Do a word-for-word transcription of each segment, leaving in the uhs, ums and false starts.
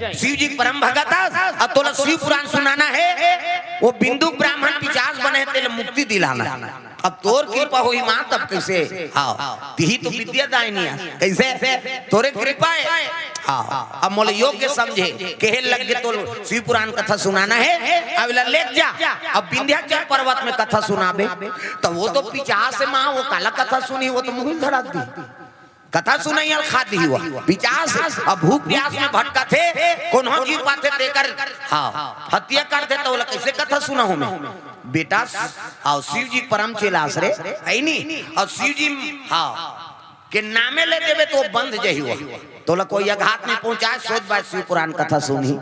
शिव जी के परम भगत हस, अब तोला शिव पुराण सुनाना हे। वो बिंदु ब्राह्मण पिचास बने हे, तेला मुक्ति दिलाना हे। अब तोर कृपा होही माँ, तब कइसे? हाँ, तिही तो विद्या दायनी हे। कइसे? तोरे कृपा हे। हाँ, अब मोला योग्य समझे, कहे लग गे तोला शिव पुराण कथा सुनाना हे, अब एला लेके जा। अब विंध्याचल पर्वत में कथा सुनाबे, त वो तो पिचास हे माँ, वो काला कथा सुनही, वो तो मुँह धड़क दिही। कथा सुनइया ल खा दिही वो पिचास। अब भूख प्यास में भटकथे, कोनो जीव पाथे तेकर, हाँ, हत्या करथे, त ओला कइसे कथा सुनाहूँ मैं? बेटा, हाँ, शिव जी परम चेला हस रे, हे नी? अउ शिव जी, हाँ, के नामे ले देबे त वो बंध जही वो। तोला कोई आघात नहीं पहुंचाए, सोच बाय शिव पुराण कथा सुनही।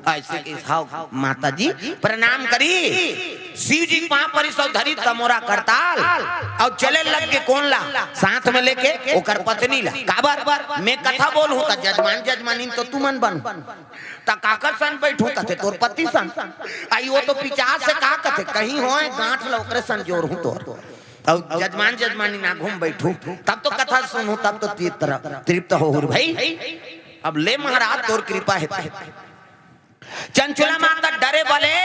अइसे कि, हाँ, माता जी, प्रणाम करी। शिव जी के पाँव परिस अउ धरी तमोरा करताल, अउ चले लग गे कोन ला? साथ में लेके ओकर पत्नी ला। काबर? मैं कथा बोलहूँ त जजमान जजमानिन तो तुमन बन, त काकर सन बैठहूँ? कथे तोर पति सन। अई वो तो पिचास हे, का कथे, कहीं होय गांठ ला ओकरे सन जोरहूँ तोर। अउ जजमान जजमानिन आघू में बैठहूँ, तब तो कथा सुनहूँ, तब तो तृप्त रह-, तृप्त होहूँ रे भई। अब ले महाराज, तोर कृपा हे। चंचला माता डरे बले,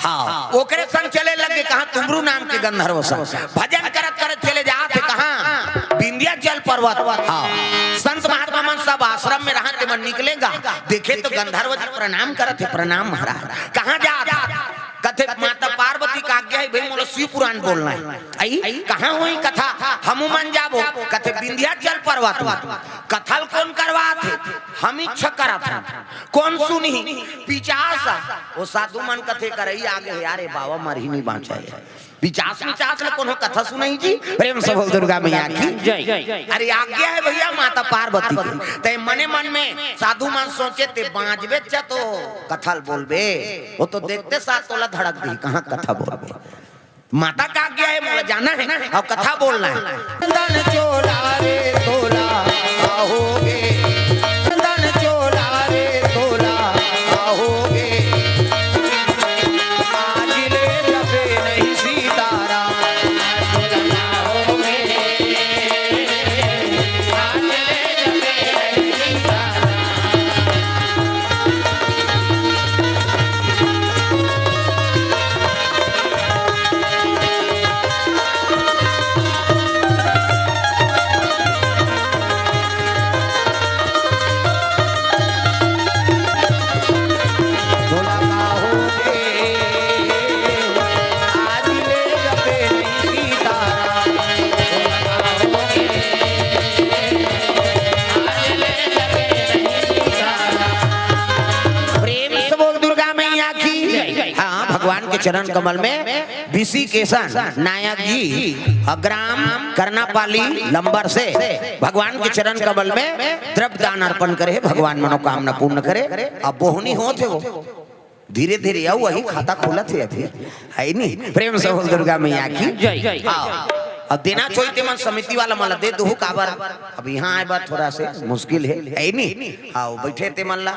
हाँ, ओकरे संग चले लग गे, कहाँ? तुमरू नाम के गंधर्व संग। भजन करत करत चले जात हे, कहाँ? विंध्याचल पर्वत। हाँ, संत महात्मा मन सब आश्रम में रहत हे, मन निकले गा, देखे तो गंधर्व जी प्रणाम करत हे, "प्रणाम महाराज।" "कहाँ जात?" कथे, "माता पार्वती के आज्ञा हे भई, मोला शिव पुराण बोलना हे।" "अई, कहाँ होही कथा? हमू मन जाबो।" कथे, "विंध्याचल पर्वत में।" "कथा ल कोन करवात हे?" "हम इच्छा करत हन।" "कोन सुनही?" "पिचास।" वो साधु मन कथे, "करई आगे हे, अरे बाबा, मरही नहीं बाँचा हे।" पिचास मिचास ल कोनो कथा सुनही जी? प्रेम से बोल दुर्गा मैया की जय। अरे आज्ञा हे भइया माता पार्वती के। ते मने मन में साधु मन सोचे, ते बाँचबे च तो कथा ल बोलबे। वो तो देखते साथ तोला धड़क दिही, कहाँ कथा बोलबे। माता का आज्ञा हे, मोला जाना हे अउ कथा बोलना हे। चंदन चोला रे तोला, आहोगे। चंदन चोला रे तोला, आहोगे। आज ले जपे नहीं सीताराम। प्रेम से बोल दुर्गा मैया की। हाँ, भगवान के चरण कमल में ऋषिकेशन नायक जी, ग्राम करनापाली लंबर से भगवान के चरण कमल में द्रव्य दान अर्पण करे हे, भगवान मनोकामना पूर्ण करे। अब बोहनी होत हे वो, धीरे धीरे अउ वही खाता खुलत हे अभी, हे नी? प्रेम से बोल दुर्गा मैया की जय। हाँ, अब देना चाहिए ते मन समिति वाला मन ला दे दुहू काबर, अब यहाँ आए बर थोड़ा से मुश्किल हे, हे नी? हाँ, बैठे ते मन ला,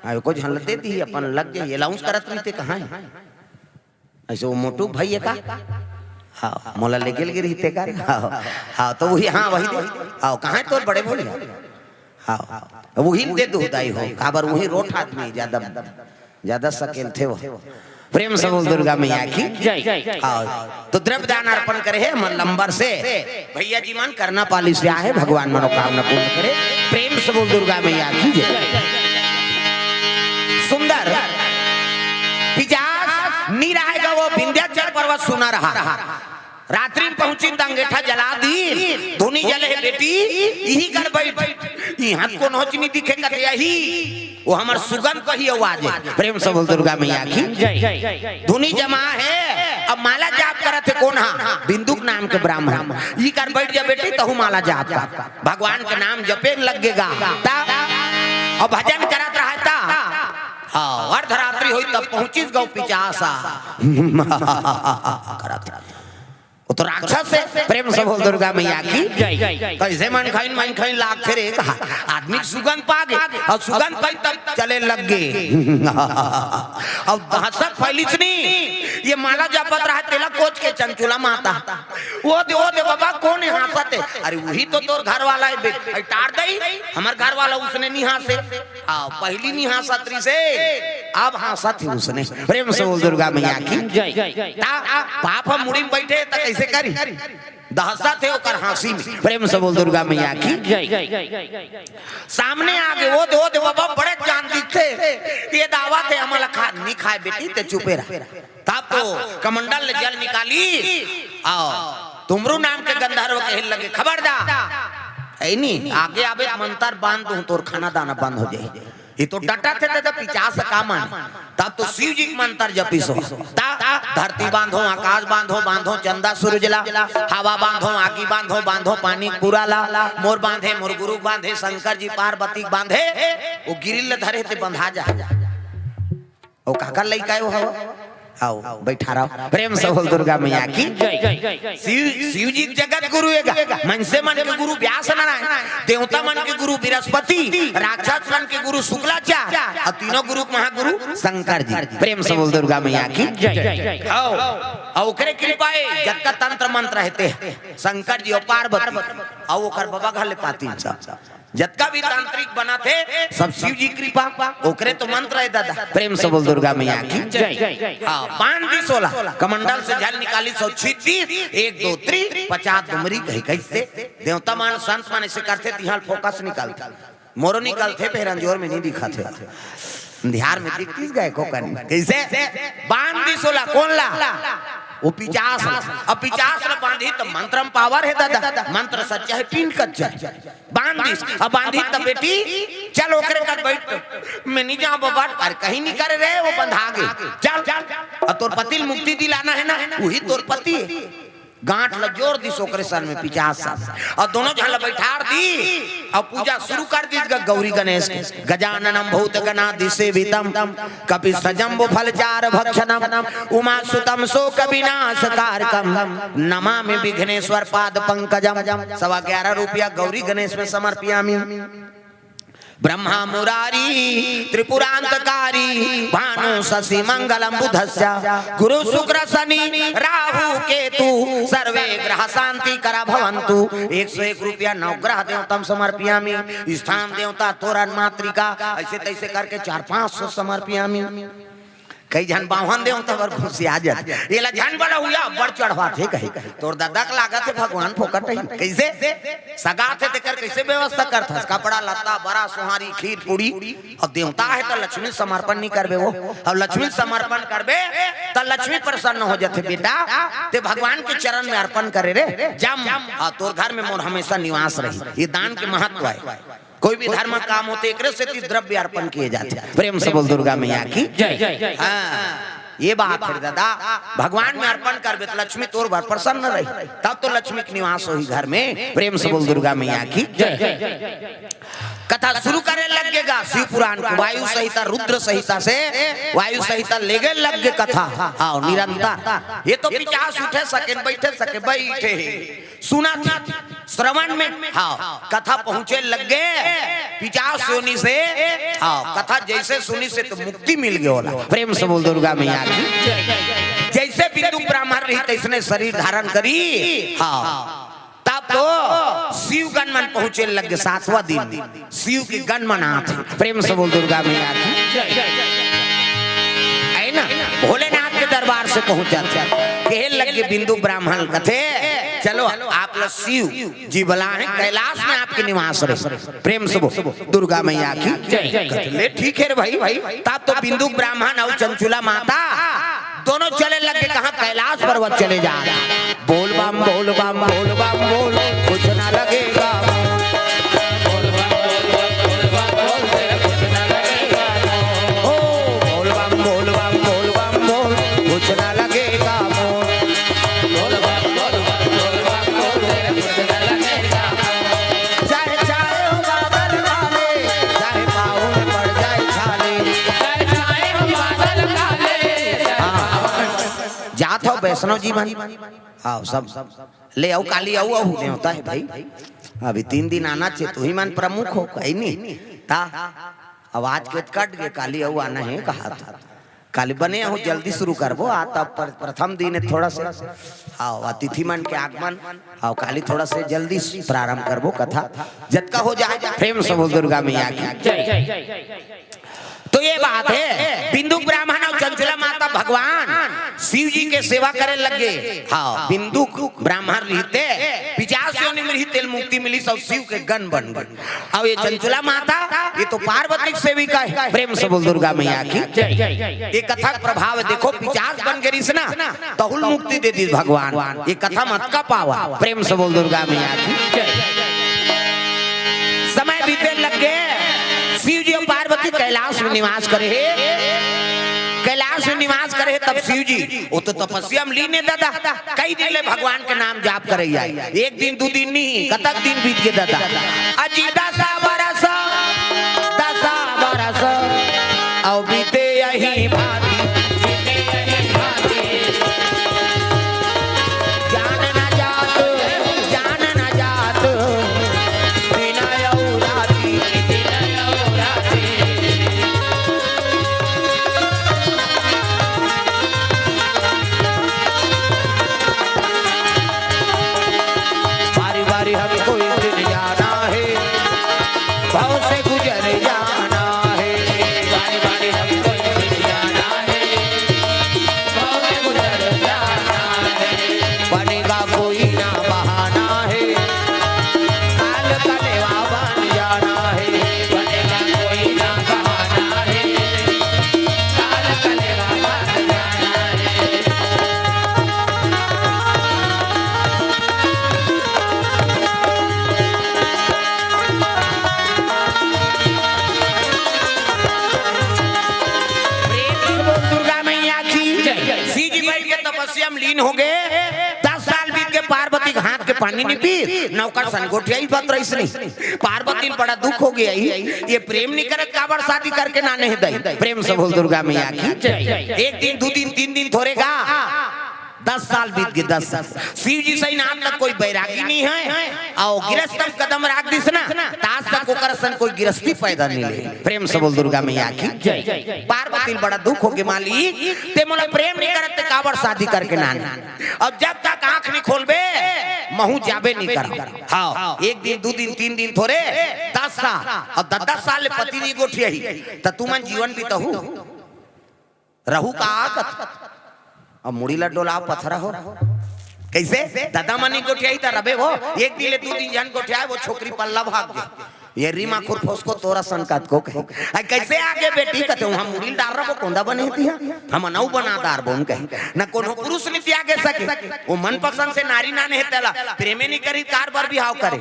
हाँ, कुछ हन ला दे दी, अपन लग गए, अनाउंस करत रहिते कहाँ हे? अइसे वो मोटू भाई हे का? हाँ, मोला लेके लगे रहिते का? हाँ, हाँ, तो वही, हाँ, वही दे। हाँ, कहाँ हे तोर बड़े भइया? हाँ, वही दे दो दाई हो, काबर वही रोठ आदमी ज्यादा, ज्यादा सकेलथे वो। प्रेम से बोल दुर्गा मैया की जय। हाँ, तो द्रव्य दान अर्पण करे हे हमर लंबर से। भइया जी मन करनापाली से आए हे, भगवान मनोकामना पूर्ण करे। प्रेम से बोल दुर्गा मैया की जय। सुंदर पिचास नी रहे गा वो विंध्याचल पर्वत सुना रहा। रात्रि में पहुंची त अंगेठा जला दी, धुनी जले हे बेटी, इही कर बैठ। इहाँ कोनोच नी दिखे कथे यही। वो हमर सुगंध कही आवाज हे। प्रेम से बोल दुर्गा मैया की जय। धुनी जमा हे, अब माला जाप करत हे कोन हा? बिंदुक नाम के ब्राह्मण। ई कर बैठ जा बेटी, तहू माला जाप कर। भगवान के नाम जपे लग गे गा। ता, अब भजन करत रहे ता। हाँ, अर्धरात्रि होई तब पहुंचिस गौ पिचासा। करत। वो तो राक्षस हे। प्रेम से बोल दुर्गा मैया की। जय। कइसे मन खइन मन खइन लागथे रे, कहा आदमी के सुगंध पागे अउ सुगंध पाई तब चले लग गे। अउ हंसत फैलिस नी, ये माला जपत रहा तेला कोच के चंचुला माता। ओ दे, ओ दे बाबा, कोन हे हंसत हे? अरे वही तो तोर घर वाला हे बे। अरे टार दई, हमर घर वाला उसने नी हंसे। आ, पहली नी हंसत रहिसे, अब हंसत हे उसने। प्रेम से बोल दुर्गा मैया की। जय। ता, पाप हम मुड़ी में बैठे त कइसे करी? दहशत हे ओकर हंसी में। प्रेम से बोल दुर्गा मैया की। जय। सामने आगे, ओ दे, ओ दे बाबा, बड़े जान दिखथे। ये दावत हे, हमला खा, नी खाय बेटी, ते चुपे रह। तब तो कमंडल ले जल निकाली, अउ तुमरू नाम के गंधर्व कहे लगे, खबरदार, हे नी, आगे आबे त मंतर बांध दूं, तोर खाना दाना बंद हो जाही। ये तो डटथे दादा, पिचास का मन। तब तो शिव जी के मंतर जपिस हो। ता धरती बांधो, आकाश बांधो, बांधो चंदा सूरज ला, हवा बांधो, आगी बांधो, बांधो पानी पूरा ला, मोर बांधे, मोर गुरु बांधे, शंकर जी पार्वती के बांधे, वो गिरिल ल धरे ते बंधा जा। ओ काकर लइका हे ओ हव? आओ, बैठा रहो। प्रेम से बोल दुर्गा मैया की। जय। शिव, शिव जी जगत गुरु हे गा। मनसे मन के गुरु व्यास नारायण, देवता मन के गुरु बृहस्पति, राक्षस मन के गुरु शुक्लाचार्य, अउ तीनों गुरु के महागुरु शंकर जी। प्रेम से बोल दुर्गा मैया की। जय। आओ, अउ ओकरे कृपा हे, जतका तंत्र मंत्र हे ते, शंकर जी अउ पार्वती, अउ ओकर बबा घर ले पातीन सब। जतका भी तांत्रिक बनथे, सब शिव जी कृपा, ओकरे तो मंत्र हे दादा। प्रेम से बोल दुर्गा मैया की। जय। हाँ, बांध दिस ओला, कमंडल से जल निकालिस अउ छींच दिस, एक, दो, तीन, पचास डुमरी कही, कइसे? देवता मन, संत मन अइसे करथे, तिहां ले फोकस निकलथे। मोरो निकलथे, फेर अंजोर में नी दिखथे। अंधियार में दिखतिस गा एको कनी। कइसे? बांध दिस ओला, कोन ला? ओ पिचास ला। अब पिचास ला बांधी त मंत्र म पावर हे दादा, मंत्र सच्चा हे, पिंड कच्चा हे। बांध दिस, अब बांधी त बेटी, चल ओकरे कर बैठ। मैं नी जांव बबा, अरे कहीं नी करे रे, ओ बंधा गे। चल, अब तोर पति ल मुक्ति दिलाना हे ना, उही तोर पति हे। गांठ ल जोर दिस ओकरे सर में पिचास ला। अउ दोनों झन ल बैठार दिस, अउ पूजा शुरू कर दिस ग-, गौरी गणेश के। गजाननं भूतगणादिसेवितं कपित्थजम्बूफलचारुभक्षणं उमासुतं शोकविनाशकारकं नमामि विघ्नेश्वर पादपंकजं। सवा ग्यारह रुपया गौरी गणेश में समर्पयामि। ब्रह्मा मुरारी त्रिपुरांतकारी भानु शशि मंगलम बुधस्य गुरु शुक्र शनि राहु केतु सर्वे ग्रह शांतिकरा भवंतु। एक सौ एक रुपया नवग्रह देवतम समर्पयामि। स्थान देवता तोरण मातृका, अइसे तइसे करके चार पांच सौ समर्पयामि। कई झन बावन देवता बर घुसिया जाथे। एला झन बला हुआ, बड़ चढ़वाथे कही। तोर ददा के लागत हे भगवान फोकट हे। कइसे? सगा थे तेकर कइसे व्यवस्था करथस? कपड़ा लत्ता, बरा सोहारी, खीर पूड़ी। अउ देवता हे त लक्ष्मी समर्पण नी करबे वो। अउ लक्ष्मी समर्पण करबे त लक्ष्मी प्रसन्न हो जाथे। बेटा, ते भगवान के चरण में अर्पण करे रे। जम, अउ तोर घर में मोर हमेशा निवास रही। ये दान के महत्व हे। कोई भी धर्म काम होथे, एकरे सेती द्रव्य अर्पण किए जाथे। प्रेम से बोल दुर्गा मैया की। जय। हाँ, ये बात हे दादा, भगवान में अर्पण करबे त लक्ष्मी तोर बर प्रसन्न रही, तब तो लक्ष्मी के निवास होही घर में। प्रेम से बोल दुर्गा मैया की। जय। कथा शुरू करे लग गे गा शिव पुराण के, वायु संहिता, रुद्र संहिता से वायु संहिता लेगे लग गे कथा। हाँ, निरंतर। ये तो पिचास उठे सके, बैठे सके, बैठे हे। सुनथे, श्रवण में, हाँ, कथा पहुंचे लग गे, पिचास योनि से, हाँ, कथा जइसे सुनिस त मुक्ति मिल गे ओला। प्रेम से बोल दुर्गा मैया की। जइसे बिंदु ब्राह्मण रही, तइसने शरीर धारण करी, हाँ। तब तो शिव गण मन पहुंचे लग गे, सातवां दिन शिव के गण मन आथे। प्रेम से बोल दुर्गा मैया की। हे ना, भोलेनाथ के दरबार से पहुंचथे। कहे लग गे बिंदु ब्राह्मण, कथे, चलो आप लोग शिव जी बलाए हे, कैलाश में आपके निवास रहे। प्रेम से बोल दुर्गा मैया की। जय। कथे, ले ठीक हे रे भाई। तब तो बिंदु ब्राह्मण अउ चंचुला माता दोनों चले लग गे, कहाँ? कैलाश पर्वत चले जा। बोल बम, बोल बम, बोल बम, बोल, कुछ ना लगेगा। बोल बम, बोल बम, बोल बम, बोल, तेरा कुछ ना लगेगा। ओ, बोल बम, बोल बम, बोल बम, बोल, कुछ ना लगेगा मोर। बोल बम, बोल बम, बोल बम, बोल, तेरा कुछ ना लगेगा। चाहे, चाहे हो बादल काले, चाहे पाँव में पड़ जाए छाले। चाहे, चाहे हो बादल काले, चाहे हाँ। पाँव में पड़ जात हो वैष्णव जी मन, हाँ, सब ले आओ, काली आओ, आओ, नेवता हे भाई। अभी तीन दिन आना चे, तुही मन प्रमुख हो, कहीं नहीं। ता, आवाज के कट गे, काली आओ, आना हे, कहा था। काली बने हो, जल्दी शुरू करबो। आ, तब पर-, प्रथम दिन हे, थोड़ा से, हाँ, अतिथि मन के आगमन, हाँ, काली थोड़ा से जल्दी प्रारंभ करबो कथा। जतका हो जाए, प्रेम से बोल दुर्गा मैया की। जय। तो ये बात हे, बिंदुक ब्राह्मण अउ चंचला माता भगवान शिव जी के सेवा करे लग गे। हाँ, बिंदुक ब्राह्मण रहिते, पिशाच योनि में रहिते ल मुक्ति मिलिस, सब शिव के गण बन गे। अउ ये चंचला माता, ये तो पार्वती के सेविका हे। प्रेम से बोल दुर्गा मैया की। जय। ये कथा के प्रभाव हे, देखो, पिशाच बन गे रहिस ना, तहू ल मुक्ति दे दिस भगवान। ये कथा म अतका पावर, प्रेम से बोल दुर्गा मैया की। जय। समय बीते लग गे, शिव जी अउ पार्वती कैलाश में निवास करे हे। कैलाश में निवास करे हे, तब शिव जी, वो तो तपस्या में लीन हे दादा, कई दिन ले भगवान के नाम जाप करे आए। एक दिन, दू दिन नहीं, कतक दिन बीत गे दादा। अजी दस बरस, दस बरस, अउ बीते यही भांति। जान न जात, जान न जात, दिन अउ राति। बारी बारी हमको एक दिन जाना है, भव से गुजर जाना है। बारी बारी हमको एक दिन जाना है, भव से गुजर जाना है। बनेगा कोई ना बहाना है, काल कलेवा बन जाना है। बनेगा कोई ना बहाना है, काल कलेवा बन जाना है। प्रेम से बोल दुर्गा मैया की। जय। शिव जी बैठ के तपस्या में लीन हो गे। दस साल बीत गे, पार्वती के हाथ के पानी नहीं पी, न ओकर सन गोठियाई बात रहिस नहीं। पार्वती ल बड़ा दुख हो गे, ये प्रेम नहीं करत, काबर शादी करके नाने हे दई। प्रेम से बोल दुर्गा मैया की। जय। एक दिन, दू दिन, तीन दिन थोरे गा, दस साल बीत गे, दस साल। शिव जी सही नाम तक कोई बैरागी नहीं हे, अउ गिरस्ती में कदम राख दिस ना, त आज तक ओकर सन कोई गिरस्ती पैदा नहीं ले। प्रेम से बोल दुर्गा मैया की। जय। पार्वती ल बड़ा दुख हो गे, मालिक, ते मोला प्रेम नहीं करत, ते काबर शादी करके नाने? अब जब तक आंख नहीं खोलबे, महूं जाबे नहीं करंव। हाँ, एक दिन, दू दिन, तीन दिन थोरे, दस साल। अब दस दस साल ले पति नहीं गोठियाही, त तुमन जीवन बिताहू? रहू का आकत? अब मुड़ी ला डोला, पथरा हो। कैसे? ददा मन नहीं गोठियाही त रबे हो। एक दिन ले दू दिन झन गोठियाय, वो छोकरी पल्ला भाग गे। ये रीमा खुरफोस को तोरा सन कतको कहे। आई कैसे आगे बेटी? कथे, हम मुड़ी डार रहा, वो कोंदा बने तिहा, हम अनऊ बना डारबो कहे। न कोनो पुरुष नहीं त्यागे सके, वो मनपसंद से नारी नाने हे तेला प्रेमे नहीं करी, कार बर बिहाव करे।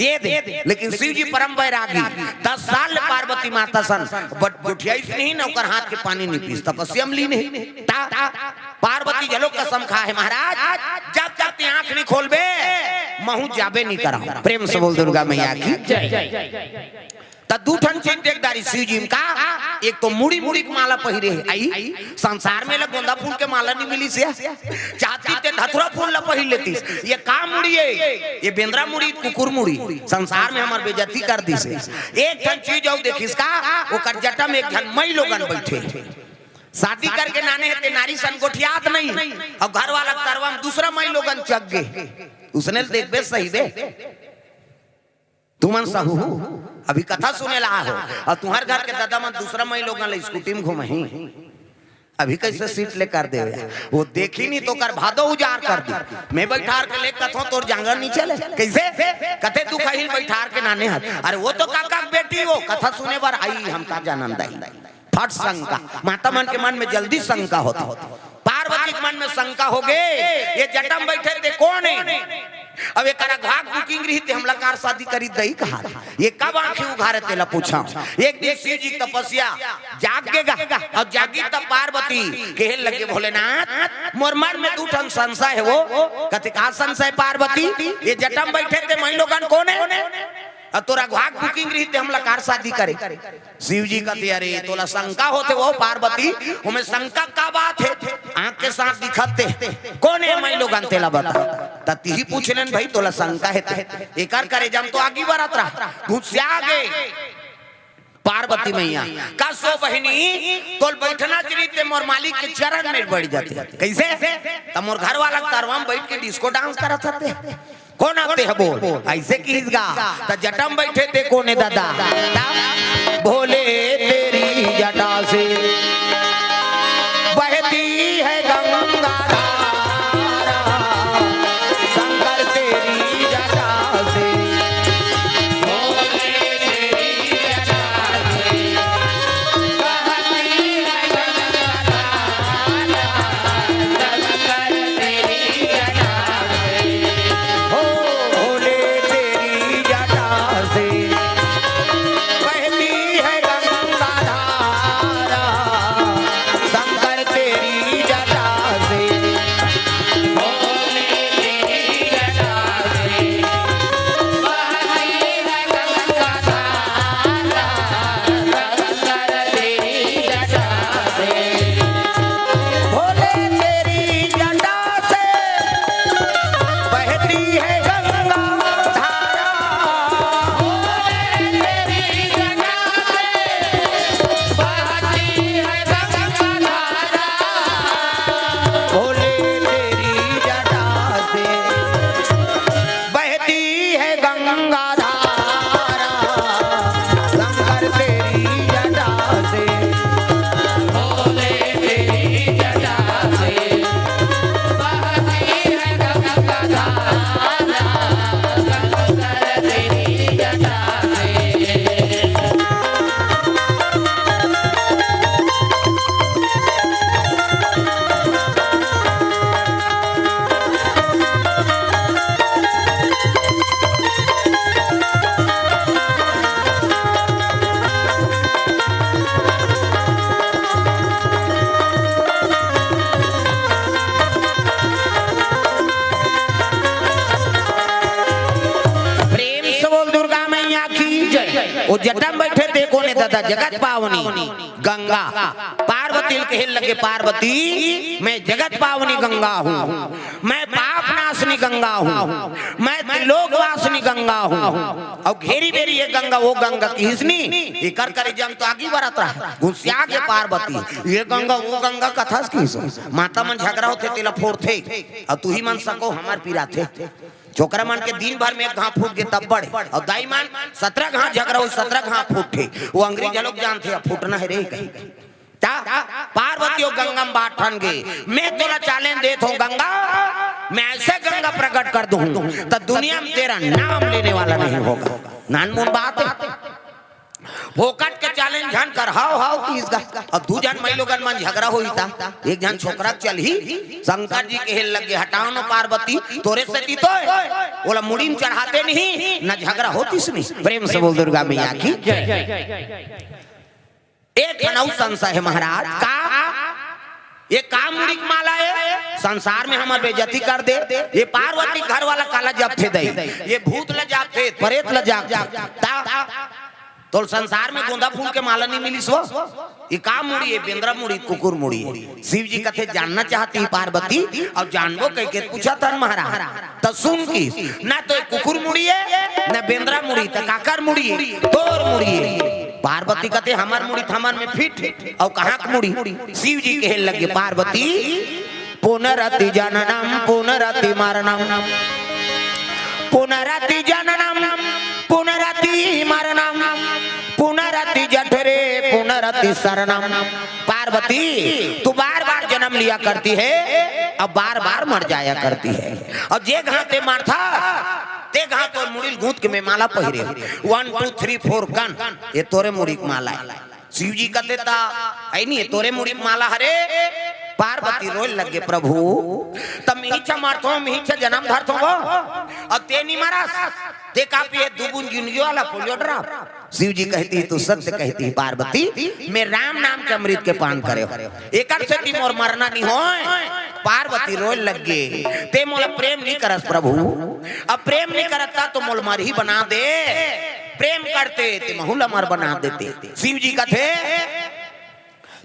ये दे, लेकिन शिव जी परम बैरागी, दस साल ले पार्वती माता सन, बट गोठियाइस नहीं न, ओकर हाथ के पानी नहीं पीस, तपस्या में लीन हे। ता पार्वती घलो कसम खा हे, महाराज, जब तक ते आंख नहीं खोलबे, महूं जाबे नहीं करंव। प्रेम से बोल दुर्गा मैया की। जय। त दू ठन चीज देख डारिस शिव जी म का, एक तो मुड़ी, मुड़ी के माला पहिरे हे। आई, संसार में ला गोंदा फूल के माला नहीं मिलिस हे। चाहती ते धतुरा फूल ला पहिर लेतिस। ये का मुड़ी हे? ये बेंदरा मुड़ी, कुकुर मुड़ी। संसार में हमर बेइज्जती कर दिस हे। एक ठन चीज अउ देखिस का, ओकर जटा में एक झन मई लोगन बैठे। शादी करके नाने हे ते नारी सन गोठियात नहीं, अउ घर वाला तरवा में दूसरा मई लोगन चघ गे। उसने ल देखबे सही बे। तुमन सहू, अभी कथा सुने ला हो, अउ तुंहर घर के ददा मन दूसरा मई लोगन ले स्कूटी में घूमही। अभी कैसे सीट ले कर देवे? वो देखी नहीं तो कर भादो उजार कर दी। मैं बैठार के ले कथों तोर जांगर नहीं चले। कैसे? कथे तू कहिल बैठार के नाने हस। अरे वो तो काका के बेटी हो, कथा सुने बर आई, हम का जानन दाई। फट शंका, माता मन के मन में जल्दी शंका होता। पार्वती के मन में शंका हो गे, ये जटा म बैठे ते कोन हे? अब एकरा घाक बुकिंग रही ते हमला कार शादी करी दई कहा। ये कब आंखी उघारे तेला पूछा। एक दिन शिव जी तपस्या जाग गे गा, अउ जागी तब पार्वती कहे लगे, भोलेनाथ, मोर मन में दू ठन संशय हे वो। कथे का संशय पार्वती? ये जटा म बैठे ते मई लोगन कोन हे? अब तोर अघवा के booking रहिस ते हमला काबर शादी करे? शिव जी कथे, "अरे, तोला शंका होथे वो पार्वती, ओमे शंका का बात हे? आंख के साथ दिखत हे। कोन हे माईलोगन, तेला बता।" त तिही पूछ लेन भाई, तोला शंका हे ते। एकर करेजा म तो आगी बरत रहा, गुस्सा गे। पार्वती मैया, "कस ओ बहिनी, तोल बैठना चाहिए ते मोर मालिक के चरण में बैठ जाते।" कइसे? "त मोर घर वाला के तरवा म बैठ के disco dance करत हते।" कोन आते ह बोल? अइसे किहिस गा। त जटा म बइठे ते कोन ए ददा? त भोले तेरी जटा से बहती है गंगा धारा, शंकर तेरी जटा से। भोले तेरी जटा से बहती है गंगा धारा, शंकर तेरी जटा से। हो भोले तेरी जटा से बहती है गंगा धारा, शंकर तेरी जटा से। भोले तेरी जटा से बहती है गंगा धारा, शंकर तेरी जटा से। भोले तेरी जटा से बहती है गंगा धारा। भोले तेरी जटा से बहती है गंगा धारा। भोले तेरी जटा से बहती है गंगा धारा, शंकर तेरी जटा से। भोले तेरी जटा से बहती है गंगा धारा, शंकर तेरी जटा से। प्रेम से बोल दुर्गा मैया की जय। ओ जटा म बइठे ते कोन ए ददा? जगत पावनी गंगा। पार्वती ल कहे लगे, "पार्वती, मैं जगत पावनी गंगा हूँ, मैं पाप नाशनी गंगा हूँ, मैं त्रिलोक वासिनी गंगा हूँ।" अउ घेरी बेरी ये गंगा, वो गंगा किहिस नी, एकर करेजा म तो आगी बरत रहा, गुस्सा गे पार्वती। ये गंगा, वो गंगा कथस किहिस। माता मन झगरा होथे, तेला फोरथे, अउ तुही मन सको हमर पिराथे। छोकरा मन के दिन भर में एक घांव फूट गे तब बड़े, अउ दाई मन सतरा घांव झगरा हो, सतरा घांव फूटथे। वो अंग्रेज लोग जानथे, अब फूटना हे रे कहीं। त पार्वती ओ गंगा म बात ठन गे, "मैं तोला challenge देत हों गंगा, मैं ऐसे गंगा प्रकट कर दूं, त दुनिया में तेरा नाम लेने वाला नहीं होगा।" नानमुन बात हे, फोकट के challenge झन कर, हाव हाव किहिस गा। अब दू झन माईलोगन मन झगरा होही त एक झन छोकरा चलही, शंकर जी कहे लगे, "हटाव न पार्वती, तोरे सेती तो ओला मुड़ी म चढ़ाते नहीं, न झगरा होतिस नहीं।" प्रेम से बोल दुर्गा मैया की जय। एक ठन अउ संशय हे महाराज, का ये का मुड़ी के माला हे? संसार में हमर बेइज्जती कर दे। ये पार्वती घर वाला काला जपथे दई, ये भूत ल जापथे, परेत ल जापथे। त तोल संसार में गोंदा फूल के माला नहीं मिलिस वो? ये का मुड़ी हे? बेंदरा मुड़ी, कुकुर मुड़ी हे। शिव जी कथे, "जानना चाहती है पार्वती?" अउ जानबो कहिके पूछत हन महाराज। त सुन किहिस, "ना तो ये कुकुर मुड़ी हे, ना बेंदरा मुड़ी, त काकर मुड़ी हे? तोर मुड़ी हे।" पार्वती कथे, "हमर मुड़ी त हमर में फिट हे, अउ कहाँ के मुड़ी?" शिव जी कहे लगे, "पार्वती, पुनरति जननम पुनरति मरणम, पुनरति जननम पुनरति मरणम, पुनरति जठरे पुनरति शरणम।" पार्वती, तू बार बार जन्म लिया करती है, अब बार बार मर जाया करती है, अउ जे घांव ते मरथस ते घांव तोर मुड़ी ल गूंथ के मैं माला पहिरे हंव। One, two, three, four, gun, ये तोरे मुड़ी के माला हे। शिव जी कथे, "त अइ नहीं, ये तोरे मुड़ी के माला हरे।" पार्वती रोए लगे, "प्रभु, त मिही छ मरथों, मिही छ जन्म धरथों वो, अउ ते नहीं मरस, ते का पिए दू बूंद जिंदगी वाला पोलियो ड्रॉप?" शिव जी कहती, "तू सत्य कहती है पार्वती, मैं राम नाम के अमृत के पान करे हंव, एकर सेती मोर मरना नहीं होय।" पार्वती रोए लगे, "ते मोला प्रेम नहीं करस प्रभु, अब प्रेम नहीं करत त मोला मरही बना दे।" प्रेम करते ते महू ल अमर बना देते। शिव जी कथे,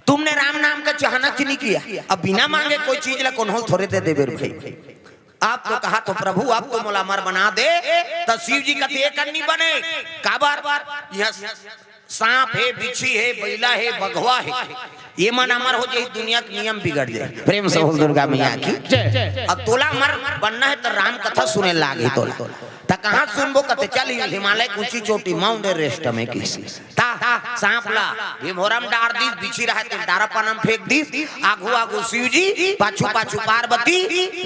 "तुमने राम नाम का चाहना च नहीं किया।" अब बिना मांगे कोई चीज ला कोनो थोरे दे देबे रे भाई। आप तो कहा तो प्रभु, आप तो मोला अमर बना दे। त शिव जी कथे, "ये कर नहीं बने।" काबर? यह सांप हे, बिच्छी हे, बइला हे, बघवा हे, ये मन अमर हो जाही, दुनिया के नियम बिगड़ जाही। प्रेम से बोल दुर्गा मैया की। जय। अब तोला अमर बनना हे त राम कथा सुने लागे तोला। त कहाँ सुनबो कथे, चल हिमालय के ऊंची चोटी माउंट एवरेस्ट में किसी। त सांप ला भीमभोरा म डार दिस, बिच्छी रहे तेला डारा पाना म फेंक दिस, आगू आगू शिव जी, पाछू पाछू पार्वती,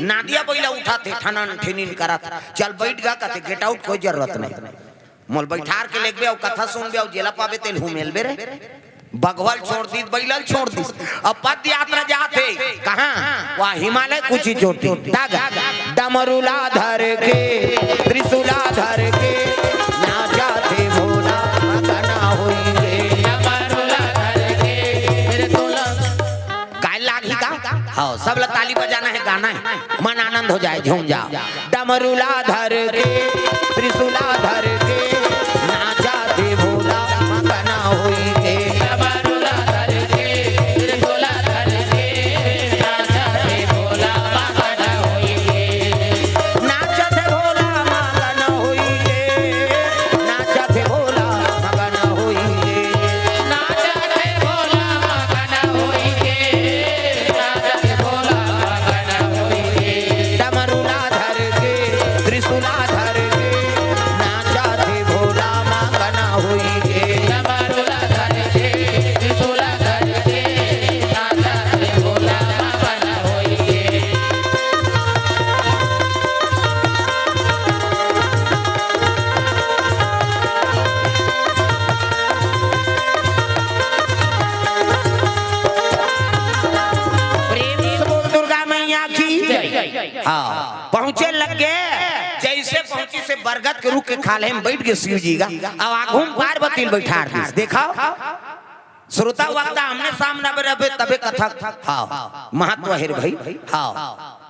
नादिया बइला उठत हे, ठनन ठिनिन करत, चल बइठ गा कथे, गेट आउट, कोई जरूरत नहीं। मोल बइठार के लेगबे अउ कथा सुनबे अउ जेला पाबे तेल हुमेलबे रे। बघवा ल छोड़ दिस, बइला ल छोड़ दिस। अब पद यात्रा जात हे। कहाँ? वहाँ हिमालय कुची चोटी। तागा। डमरूला धर के, त्रिशूला धर के, नाचा थे भोला, मगना होई गे। डमरूला धर के, त्रिशूला गाय लागही का? हाँ, सब ला ताली बजाना हे, गाना हे, मन आनंद हो जाए, झूम जाओ। डमरूला धर के, त्रिशूला धर के, नाचा थे भोला, मगना होई के। डमरूला धर के, त्रिशूला धर के, नाचा थे भोला, मगना होई के। नाचा थे भोला, मगना होई के। नाचा थे भोला, मगना होई के। नाचा थे भोला, मगना होई के। डमरूला धर के, त्रिशूला धर के, नाचा थे भोला मगन होई के। डमरूला धर के, त्रिशूला धर के, नाचा थे भोला मगन होई के। प्रेम से बोल दुर्गा मैया की जय। हाँ, पहुंचे लग गे, जइसे पहुंचिस हे बरगद के रुख के खाल्हे म बइठ गे शिव जी गा। अब आगू म पार्वती ल बइठार दिस। देखव, श्रोता वक्ता आमने सामने रहे तभे कथा, हाँ, महत्व हे रे भाई। हाँ,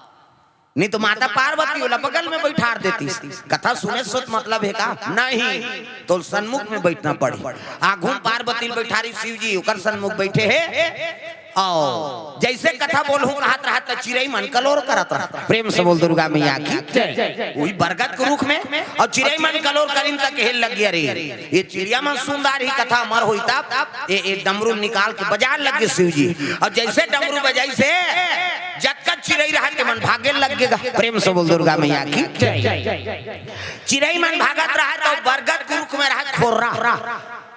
नहीं तो माता पार्वती ओला बगल में बइठार देतिस। कथा सुने से त मतलब हे का? नहीं, तोला सन्मुख में बइठना पड़ही। आगू म पार्वती ल बइठारिस शिव जी, ओकर सन्मुख बइठे हे। अउ जइसे कथा बोलहूं कहत रहय त चिरई मन कलोर करत रहय। प्रेम से बोल दुर्गा मैया की जय। उही बरगद के रुख में अउ चिरई मन कलोर करिन त कहे लग गे, "अरे, ये चिड़िया मन सुन डारही कथा अमर होही तब।" ए, ए डमरू निकाल के बजाय लग गे शिव जी। अउ जइसे डमरू बजाइस हे, जतका चिरई रहय ते मन भागे लग गे गा। प्रेम से बोल दुर्गा मैया की जय। चिरई मन भागत रहय त बरगद के रुख में रहय खोर्रा।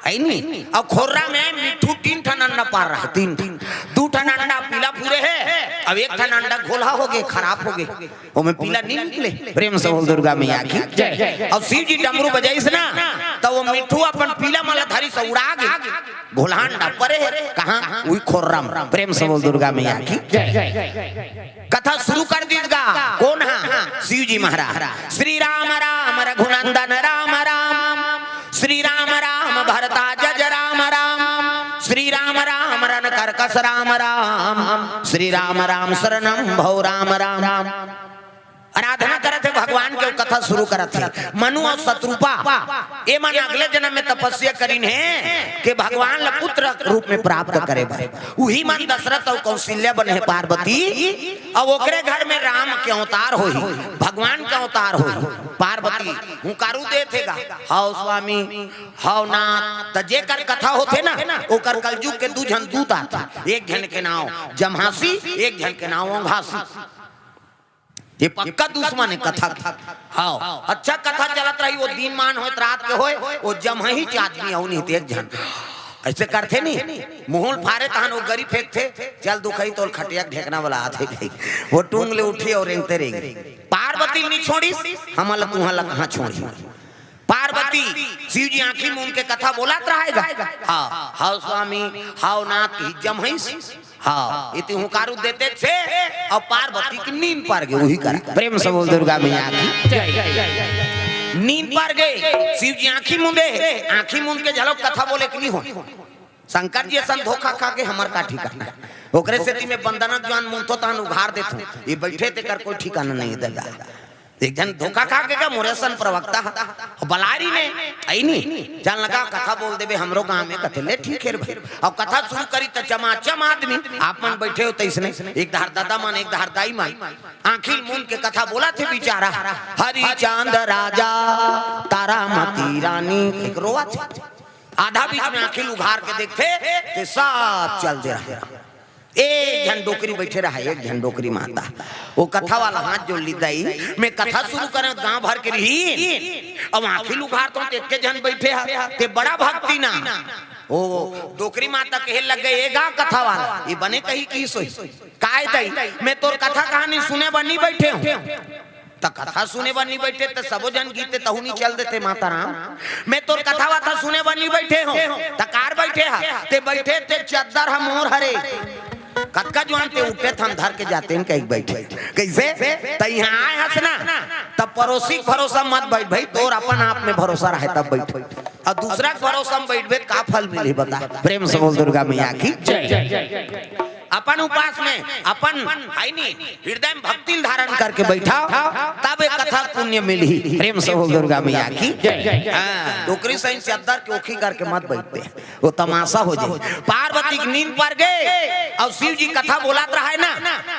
हे नी? अउ खोर्रा में मिट्ठू तीन ठन अंडा पार रहय, तीन ठन। दू ठन अंडा पीला फुरे हे, अउ एक ठन अंडा घोलहा हो गे, खराब हो गे। ओमे पीला नइ निकले। प्रेम से बोल दुर्गा मैया की जय। अउ शिव जी डमरू बजाइस ना, त ओ मिट्ठू अपन पीला मन ल धरिस अउ उड़ा गे। घोलहा अंडा परे हे, कहाँ? उही खोर्रा म। प्रेम से बोल दुर्गा मैया की जय। कथा शुरू कर दिस गा। कोन हा? शिव जी महाराज। श्री राम राम रघुनंदन राम राम, श्री राम राम भरता जज राम राम, श्री राम राम रण कर्कश राम राम, श्री राम राम शरणम भव राम राम। आराधना करत हे भगवान के, कथा शुरू करत हे। मनु अउ शतरूपा, ए मन अगले जनम में तपस्या करिन हे कि भगवान ल पुत्र रूप में प्राप्त करे बर। उही मन दशरथ अउ कौशल्या बने हे पार्वती, अउ ओकरे घर में राम के अवतार होही, भगवान के अवतार होही। पार्वती हुंकारू देत हे गा, "हव स्वामी, हव नाथ।" त जेकर कथा होथे ना, ओकर कलजुग के दू झन दूत आथे, एक झन के नाव जम्हासी, एक झन के नाव ओंघासी। ये पक्का दुश्मन हे कथा के। हव, अच्छा कथा चलत रही, ओ दिनमान होय त रात के होय, ओ जम्हासी आदमी अउ नहीं त एक झन अइसे करथे नी, मुहूं ल फारे तहन ओ गरी फेंकथे, "चल दुखई तोल खटिया के ढेकना वाला आथे कही।" ओ टूंग ले उठही अउ रेंगते रेंगही। पार्वती ल नइ छोड़िस, हमन ल तुंहर ल कहाँ छोड़ही। पार्वती, शिव जी आंखी मूंद के कथा बोलत रहय गा। हव, हव स्वामी, हव नाथ कही जम्हासी। हव, एती हुंकारू देते से अउ पार्वती के नींद पर गे, उही करा। प्रेम से बोल दुर्गा मैया की जय। नींद पर गे, शिव जी आंखी मूंदे, आंखी मूंद के घलो कथा बोले के नइ होय। शंकर जी असन धोखा खा के हमर का ठिकाना। ओकरे सेती में बंदना जुआन मूंदथों तहन उघार देथों। ये बइठे तेकर कोई ठिकाना नइ हे ददा। एक झन धोखा खा के गा, मोरे असन प्रवक्ता ह। अउ बलारी ने, अइनी, जान लगा, "कथा बोल देबे हमरो गांव में।" कथे, "ले ठीक हे रे भाई।" अउ कथा शुरू करी त चमाचम आदमी, आप मन बइठे हो तइसने, एक धार ददा मन, एक धार दाई मन, आंखी ल मूंद के कथा बोलत हे बिचारा, "हरिचंद राजा, तारामती रानी," एक रोवत हे। आधा बीच में आंखी ल उघार के देखथे, ते सब चल दे रहा। एक झन डोकरी बइठे रहा, एक झन डोकरी माता। वो कथा वाला हाथ जोड़ ली, "दाई, मैं कथा शुरू करेंव, गांव भर के रहिन, अब आंखी ल उघारत हंव त एके झन बइठे हा, ते बड़ा भक्ति ना।" वो डोकरी माता कहे लग गे, "ए गा कथा वाला, ये बने कही किहिस होही, काय दाई, मैं तोर कथा कहानी सुने बर नी बइठे हंव।" त कथा सुने बर नी बइठे, त सबो झन गीत तहू नी चल देते, माता राम। मैं तोर कथा वाथा सुने बर नी बइठे हंव, त काबर बइठे हा? ते बइठे ते चद्दर ह मोर हरे। कतका जुवान ते उठे थन धर के जाते हन कहिके बइठे। कइसे? त इहां आय हस ना, त परोसी के भरोसा मत बइठ भई, तोर अपन आप में भरोसा रहे तब बइठ। अउ दूसरा के भरोसा में बइठबे त का फल मिलही बता? प्रेम से बोल दुर्गा मैया की जय। अपन उपास में, अपन, हइ नी, हृदय में भक्ति ल धारण करके बइठव, तब एक कथा पुण्य मिलही। प्रेम से बोल दुर्गा मैया की। जय। हाँ, डोकरी सही चद्दर के ओखी करके मत बइठते, वो तमाशा हो जाही। पार्वती के नींद पर गे अउ शिव जी कथा बोलत रहय ना,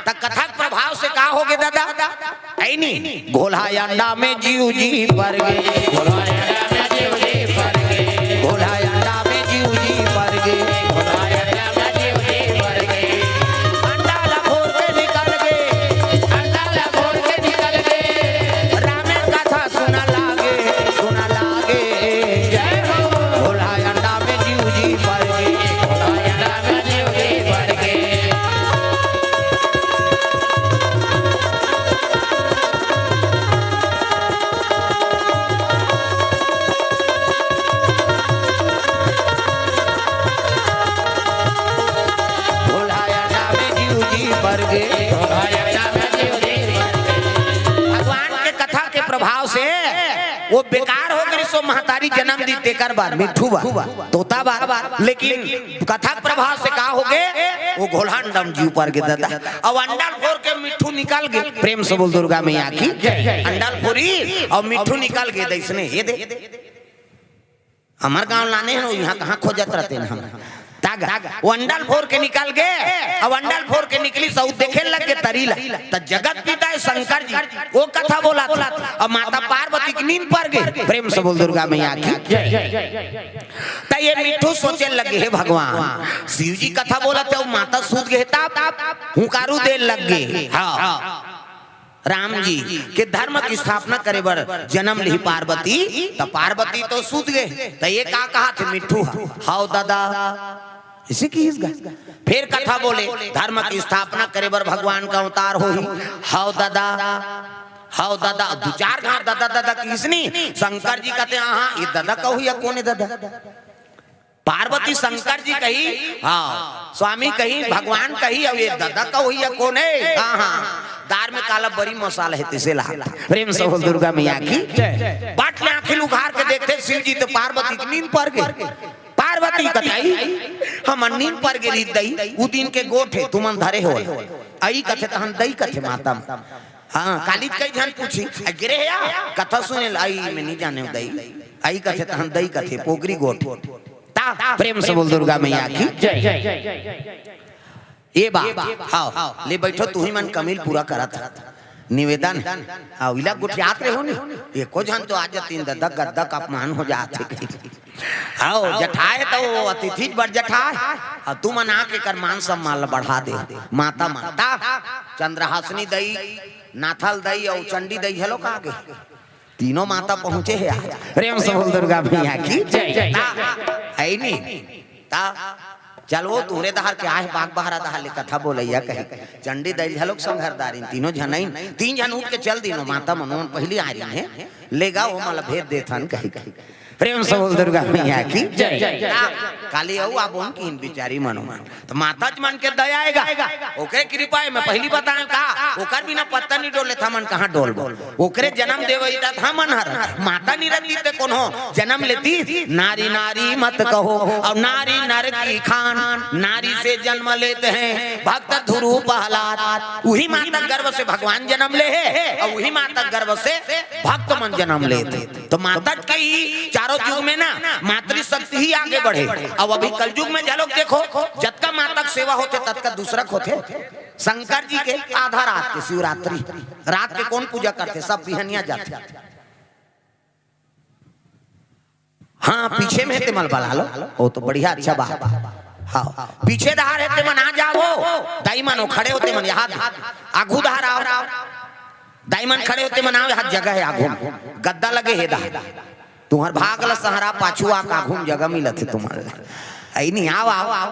त कथा के प्रभाव से का हो गे दादा? हइ नी, घोलहा अंडा में जीव जी पर गे, घोलहा अंडा में जीव जी पर गे, घोलहा अंडा में जीव जी पर गे, घोलहा अंडा में जीव जी पर गे। अंडा ला फोर के निकल गे, अंडा ला फोर के निकल गे। रामेर कथा सुना लागे, सुना लागे। जय हो। घोलहा अंडा में जीव जी पर गे, घोलहा अंडा में जीव जी पर गे। भगवान के कथा के प्रभाव से वो बेकार हो गे, सो महतारी जनम दी तेकर बर, मिट्ठू बर, तोता बर, लेकिन कथा के प्रभाव से का हो गे, वो घोलहा अंडा में जीव पर गे दादा। अउ अंडा ल फोर के मिट्ठू निकल गे। प्रेम से बोल दुर्गा मैया की। अंडा ल फोरी अउ मिट्ठू निकल गे, दइसने ये दे। हमर गांव लाने हन, इहां कहां खोजत रहते हन हम। त गा, वो अंडा ल फोर के निकल गे, अउ अंडा ल फोर के निकलिस अउ देखे लग गे तरी ला। त जगत पिता हे शंकर जी, वो कथा बोलत हे, अउ माता पार्वती के नींद पर गे। प्रेम से बोल दुर्गा मैया की। त ये मिट्ठू सोचे लग गे, "हे भगवान, शिव जी कथा बोलत हे अउ माता सूत गे हे, तब हुंकारू दे लग गे।" हाँ। राम जी के धर्म के स्थापना करे बर जनम लिही पार्वती, त पार्वती तो सूत गे, त ये का कहत हे मिट्ठू ह, "हव दादा।" अइसे किहिस गा। फेर कथा बोले, "धर्म के स्थापना करे बर भगवान के अवतार होही।" "हव दादा, हव दादा।" दू चार घांव दादा, दादा किहिस नी, शंकर जी कथे, "हाँ, ये दादा कहू या कोन हे दादा?" पार्वती शंकर जी कही, हाँ, स्वामी कही, भगवान कही, अउ ये दादा कहू या कोन हे? हाँ, हाँ, दार में काला बरी मसाला हे, तइसे ला। प्रेम से बोल दुर्गा मैया की। जय। बट ले आंखी ल उघार के देखथे शिव जी, त पार्वती के नींद पर गे। पार्वती कथे, "हमर नींद पर गे रहिस दाई, उ दिन के गोठ हे, तुमन धरे हो।" अई कथे तहन दाई कथे माता म। हाँ, काली कई झन पूछी, "अ, गे रहे या? कथा सुने ल।" "अई, मैं नी जानेंव दाई।" अई कथे तहन दाई कथे, "पोगरी गोठ।" त प्रेम से बोल दुर्गा मैया की। जय। ए बा, हव, ले बइठो, तुही मन कमी ल पूरा करत हव। निवेदन हे। हव, इला गोठियात रहे हो नी, एको झन तो आ जातिन, ददक गद्दक अपमान हो जात हे कहिके। हव, जठाय त वो अतिथि बर जठाय, अउ तुमन आके एकर मान सम्मान ल बढ़ा दे। माता, माता, चंद्रहासिनी दाई, नाथल दाई अउ चंडी दाई घलो का गे। तीनों माता पहुंचे हे आज। प्रेम से बोल दुर्गा मैया की। जय। ता, हे नी? ता, चल वो तुंहरे डहर के आहे, बागबाहरा डहर ले कथा बोलइया कही। चंडी दाई घलोक संघरदारिन, तीनों झन आइन, तीन झन उठ के चल दिनो, माता मन ओमन पहिली आय रहिन हे, ले गा ओमन ला भेज देथन कही। प्रेम से बोल दुर्गा मैया की जय। काली अउ आबोन की इन बिचारी मनो मन। तो माता जी मन के दया आएगा, ओकरे कृपा है। मैं पहली बताएं का, ओकर बिना पत्ता नहीं डोले था, मन कहाँ डोलबो? ओकरे जन्म देवे था मन हर। माता नहीं रहती ते कोनो जन्म लेती। नारी नारी मत कहो, और नारी नर की खान, नारी से जन्म लेते हैं भक्त ध्रुव प्रहलाद। वही माता गर्भ से भगवान जन्म ले है, और वही माता गर्भ से भक्त मन जन्म लेते। तो माता के ही चारों युग में ना मातृशक्ति ही आगे बढ़े। अब अभी कलयुग में झलक देखो, जतका माता के सेवा होथे, ततका दूसरा के होथे। शंकर जी के आधा रात के शिवरात्रि, रात के कौन पूजा करथे? सब बिहनिया जाथे। हाँ, पीछे में ते मन बला लो, वो तो बढ़िया, अच्छा बात। हाँ, पीछे धार है ते मन आ जाओ, दाई मन वो खड़े होते मन यहाँ, आगू धार आओ। दाई मन खड़े होते मन आओ, यहाँ जगह है आगू में, गद्दा लगे है दा। तुम्हार भाग ला सहारा, पाछू आ आगू में जगह मिलत है तुम्हारे। ऐ नहीं, आओ, आओ, आओ,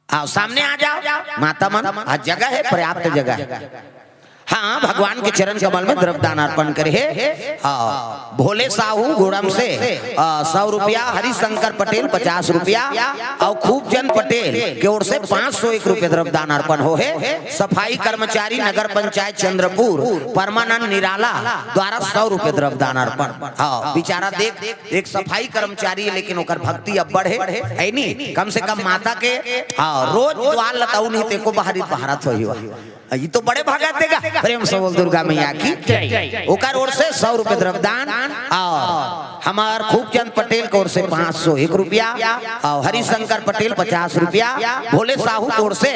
आओ, सामने आ जाओ। माता मन, आज जगह है, पर्याप्त जगह है। हाँ, भगवान के चरण कमल में द्रव्य दान अर्पण करे है। हाँ, भोले साहू गुड़म से, आ, सौ रुपया, हरिशंकर पटेल पचास रुपया, और खूबचंद पटेल के ओर से पाँच सौ एक रुपये द्रव्य दान अर्पण हो है। सफाई कर्मचारी नगर पंचायत चंद्रपुर परमानंद निराला द्वारा सौ रुपये द्रव्य दान अर्पण। हाँ, बेचारा देख, एक सफाई कर्मचारी है, लेकिन ओकर भक्ति अब्बड़ है, है नी? कम से कम माता के, हाँ, रोज द्वार लताऊ नहीं ते को बाहरी बहारत होही हुआ। ये तो बड़े भगत देगा। प्रेम से बोल दुर्गा मैया की जय। ओकर ओर से सौ रुपये द्रव्यदान, और हमार खूबचंद पटेल के ओर से पाँच सौ एक रुपया, और हरिशंकर पटेल पचास रुपया, भोले साहू के ओर से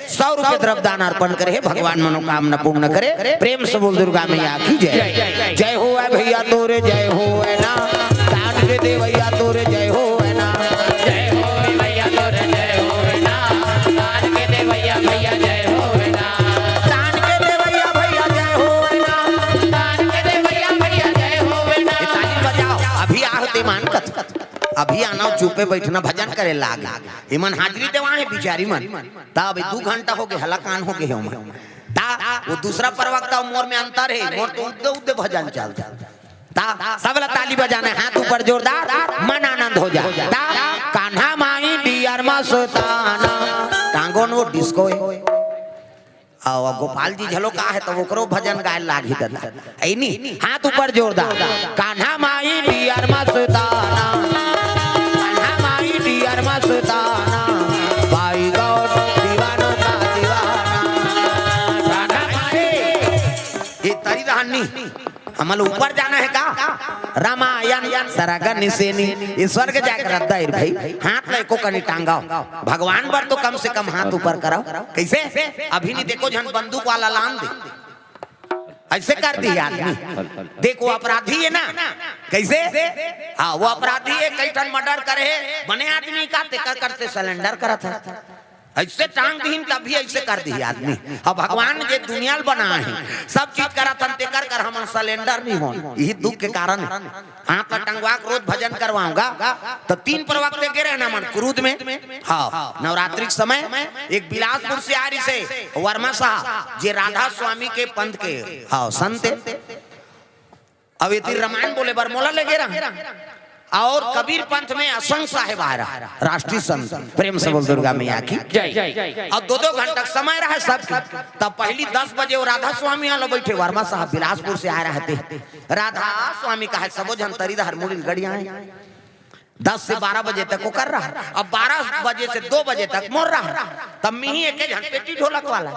सौ रुपये द्रव्यदान अर्पण करे है। भगवान मनोकामना पूर्ण करे। प्रेम से बोल दुर्गा मैया की जय। जय हो भैया तोरे, जय हो ना, दान के देवैया तोरे, जय हो ना। जय हो भैया तोरे, जय हो ना, दान के देवैया भैया, जय हो ना। दान के देवैया भैया, जय हो ना। दान के देवैया भैया, जय हो ना। ये ताली बजाओ, अभी आहते मान कथ, अभी आना, चुपे बैठना, भजन करे लाग। इमन हाजिरी देवा है बिचारी मन। ता अभी दू घंटा हो गए, हलाकान हो गए हो मन। ता वो दूसरा प्रवक्ता, मोर में अंतर है, मोर तो उद्दे उद्दे भजन चलता। ता सब ला ताली बजाना है, हाथ ऊपर जोरदार, मन आनंद हो जा। ता कान्हा माई डियर मस्ताना, टांगोन वो डिस्को है। और गोपाल जी झलो का है, तो ओकरो भजन गाए लागी दादा। ऐ नी, हाथ ऊपर जोरदार। कान्हा माई डियर मस्ताना, कान्हा माई डियर मस्ताना, भाई गौर दीवानों का दीवाना। राधा से ये तरी रहनी, हमल ऊपर जाना है का? रामायण सरगन सेनी, ये स्वर्ग जाके रद्दा है भाई। हाथ ला एको कनी टांगाओ, भगवान बर तो कम से कम हाथ ऊपर कराओ। कैसे? अभी नहीं देखो झन बंदूक वाला लान दे, ऐसे कर दी आदमी। देखो अपराधी है ना, कैसे? हाँ, वो अपराधी है, कई ठन मर्डर करे है, बने आदमी का तेकर करते सरेंडर करत है। ऐसे टांग दीन तभी ऐसे कर दी आदमी। अब भगवान जे दुनिया ल बना है, सब चीज करत हन, तेकर कर हमन सरेंडर नहीं होन, यही दुख के कारण है। हाथ ला टंगवा के रोज भजन करवाऊंगा। तो तीन प्रवक्ते गे रहे ना मन क्रोध में। हाँ, नवरात्रि के समय एक बिलासपुर से आ रही से वर्मा साहब, जे राधा स्वामी के पंथ के, हाँ, संत है। अब ये तीर रामायण बोले बर मोला लगे रहा, और कबीर पंथ में असंग साहेब आ रहा, राष्ट्रीय संत। प्रेम से बोल दुर्गा मैया की जय। और दो दो घंटा समय रहा सब। तब पहली दस बजे वो राधा स्वामी वाला बैठे, वर्मा साहब बिलासपुर से आ रहे थे। राधा स्वामी का है, सबो झन तरी हारमोनियम गड़िया है। दस से बारह बजे तक वो कर रहा, अब बारह बजे से दो बजे तक मोर रहा। तब मिही एक झन पेटी ढोलक वाला,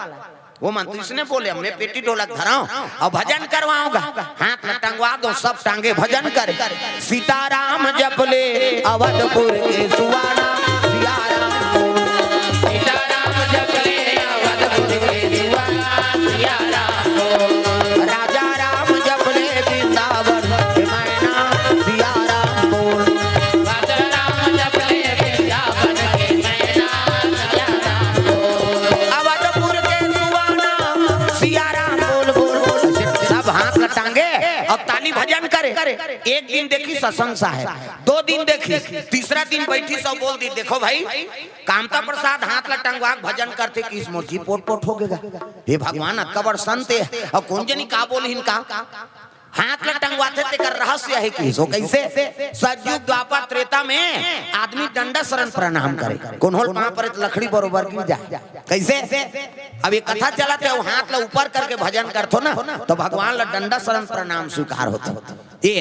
वो मन तो इसने बोले, मैं पेटी ढोलक धराऊं और भजन करवाऊंगा। हाथ में टंगवा दो, सब टांगे भजन करे। सीताराम जप ले अवधपुर के सुवाना, सिया राम को। सीताराम जप ले अवधपुर के सुवाना, सिया राम को। राजा राम जप ले वृंदावन के मैना, सिया राम को। राजा राम जप ले वृंदावन के मैना, सिया राम को। अवधपुर के सुवाना, सिया राम बोल, बोल, बोल। सब हाथ ल टांगे, अब ताली भजन करे। एक दिन देखी सत्संग साहेब, दो दिन देखी, तीसरा दिन बैठी सब बोल दी, देखो भाई, कामता प्रसाद हाथ ल टंगवा के भजन करथे कि इस मोर जी पोट पोट हो गया। हे भगवान, अतका बड़ संत है, और कौन जनी का बोलहिन का? हाथ ला टंगवाथे तेकर रहस्य हे कि सो कइसे? सतयुग द्वापर त्रेता में आदमी डंडा शरण प्रणाम करे, कोनो ल पाँव परे त लकड़ी बरोबर गिर जाय। कइसे? अब ये कथा चलत हे, अउ हाथ ला ऊपर करके भजन करथो ना, त भगवान ला डंडा शरण प्रणाम स्वीकार होथे। ये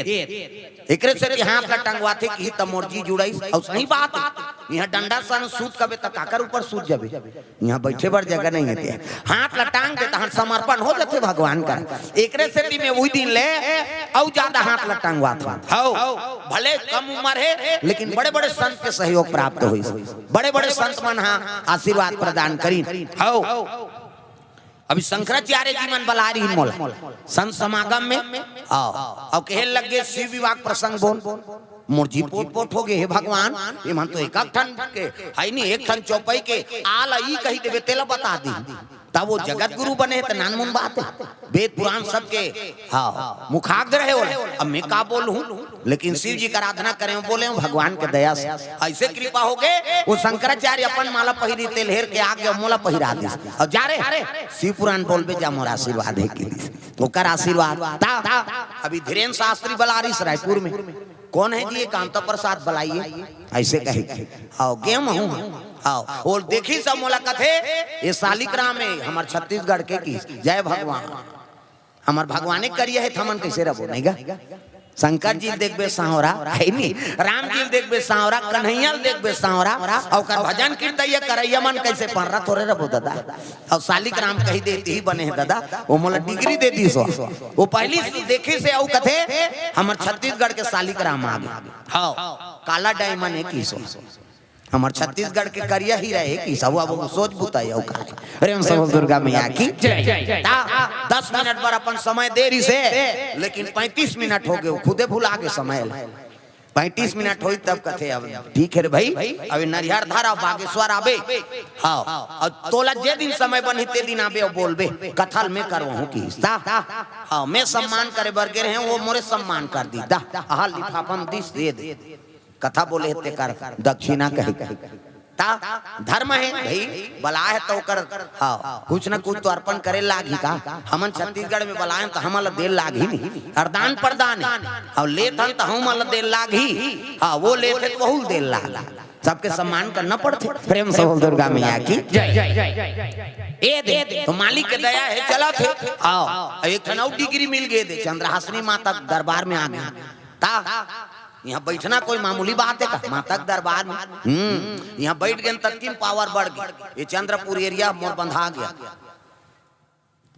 एकरे सेती हाथ ला टंगवाथे कि त मोर जी जुड़ाइस। अउ सही बात हे, इहाँ डंडा शरण सूत कबे त काकर ऊपर सूत जाबे? इहाँ बइठे बर जगह नइ हे ते। हाथ ला टांग दे तहन समर्पण हो जाथे भगवान कर। एकरे सेती में उही दिन ले अउ जादा हाथ ला टंगवाथों। हव, भले कम उमर हे लेकिन बड़े-बड़े संत के सहयोग प्राप्त होइस। बड़े-बड़े संत मन हा आशीर्वाद प्रदान करिन। हव, अभी शंकराचार्य जी मन बला रहिन मोला संत समागम में। अउ, अउ कहे लगे शिव विवाह प्रसंग बोल। मोर जी पोट पोट हो गे, हे भगवान, एमन तो एक ठन के हे नहीं, एक ठन चौपाई के आला ई कहि देबे तेला बता दी। तब वो जगत गुरु बने हे त नानमुन बात हे। वेद पुराण सबके, हाँ, मुखाग्र हे ओला। अब मैं का बोलहूँ? लेकिन शिव जी का आराधना करे हूँ, बोले हूँ, भगवान के दया से अइसे कृपा हो गे, वो शंकराचार्य अपन माला पहिरी तेल हेर के आगे मोला पहिरा दिस। अउ जा रे, शिव पुराण बोलबे जा, मोर आशीर्वाद हे कि दिस। ओकर आशीर्वाद। ता, अभी धीरेन शास्त्री बला रहिस रायपुर में। कोन हे जी? ये कांता प्रसाद बला आइस, अइसे कहे। अउ गे महूँ। अउ वो देखिस अउ मोला कथे, ये शालिक राम हे, हमर छत्तीसगढ़ के कि। जय भगवान। हमर भगवाने करिया हे, त हमन कइसे रहिबो, नहीं गा? शंकर जी ल देखबे सांवरा, हे नहीं? राम जी ल देखबे सांवरा, कन्हैया ल देखबे सांवरा, अउ ओकर भजन कीर्तन ये करइया मन कइसे पंडरा थोरे रहिबो दादा? अउ शालिक राम कहि दे, तेही बने हे दादा, वो मोला डिग्री दे दिस। वो पहिली से देखे से अउ कथे, हमर छत्तीसगढ़ के शालिक राम आ गे। हव, काला diamond हे कि सो। हमर छत्तीसगढ़ के करिया हीरा हे कि सो, अब वो सोच बुता हे अउ का। प्रेम से बोल दुर्गा मैया की। जय। ता दस मिनट बर अपन समय दे रहिस हे, लेकिन पैंतीस मिनट हो गे, वो खुदे भुला गे समय ला। पैंतीस मिनट होही तब कथे, अब ठीक हे रे भई, अभी नरिहर धर अउ बागेश्वर आबे। हव, अउ तोला जे दिन समय बनही ते दिन आबे अउ बोलबे, कथा ल मैं करवाहूँ किहिस। ता, हव, मैं सम्मान करे बर गे रहेंव, वो मोरे सम्मान कर दिस। ता, अहा लिफाफा म दिस, दे दे। कथा बोले हे तेकर दक्षिणा कहे। ता धर्म हे भई, बलाय हे त ओकर, हव, कुछ न कुछ तो अर्पण करे लागही का। हमन छत्तीसगढ़ में बलाय हन त हमन ल दे लागही नहीं। अरदान परदान हे, अउ लेत हन त हमन ल दे लागही। हाँ, वो लेत हे त वहू ल दे लागही। सबके सम्मान करना पड़थे। प्रेम से बोल दुर्गा मैया की। जय। ए दे, त मालिक के दया हे, चलत हे। हव, एक ठन अउ डिग्री मिल गे दे, चंद्रहासिनी माता के दरबार में आ गे। ता इहाँ बइठना कोई मामूली बात हे का? माता के दरबार में। हम्म, इहाँ बइठ गेन, ततकिन power बढ़ गे। ये चंद्रपुर area मोर बंधा गे।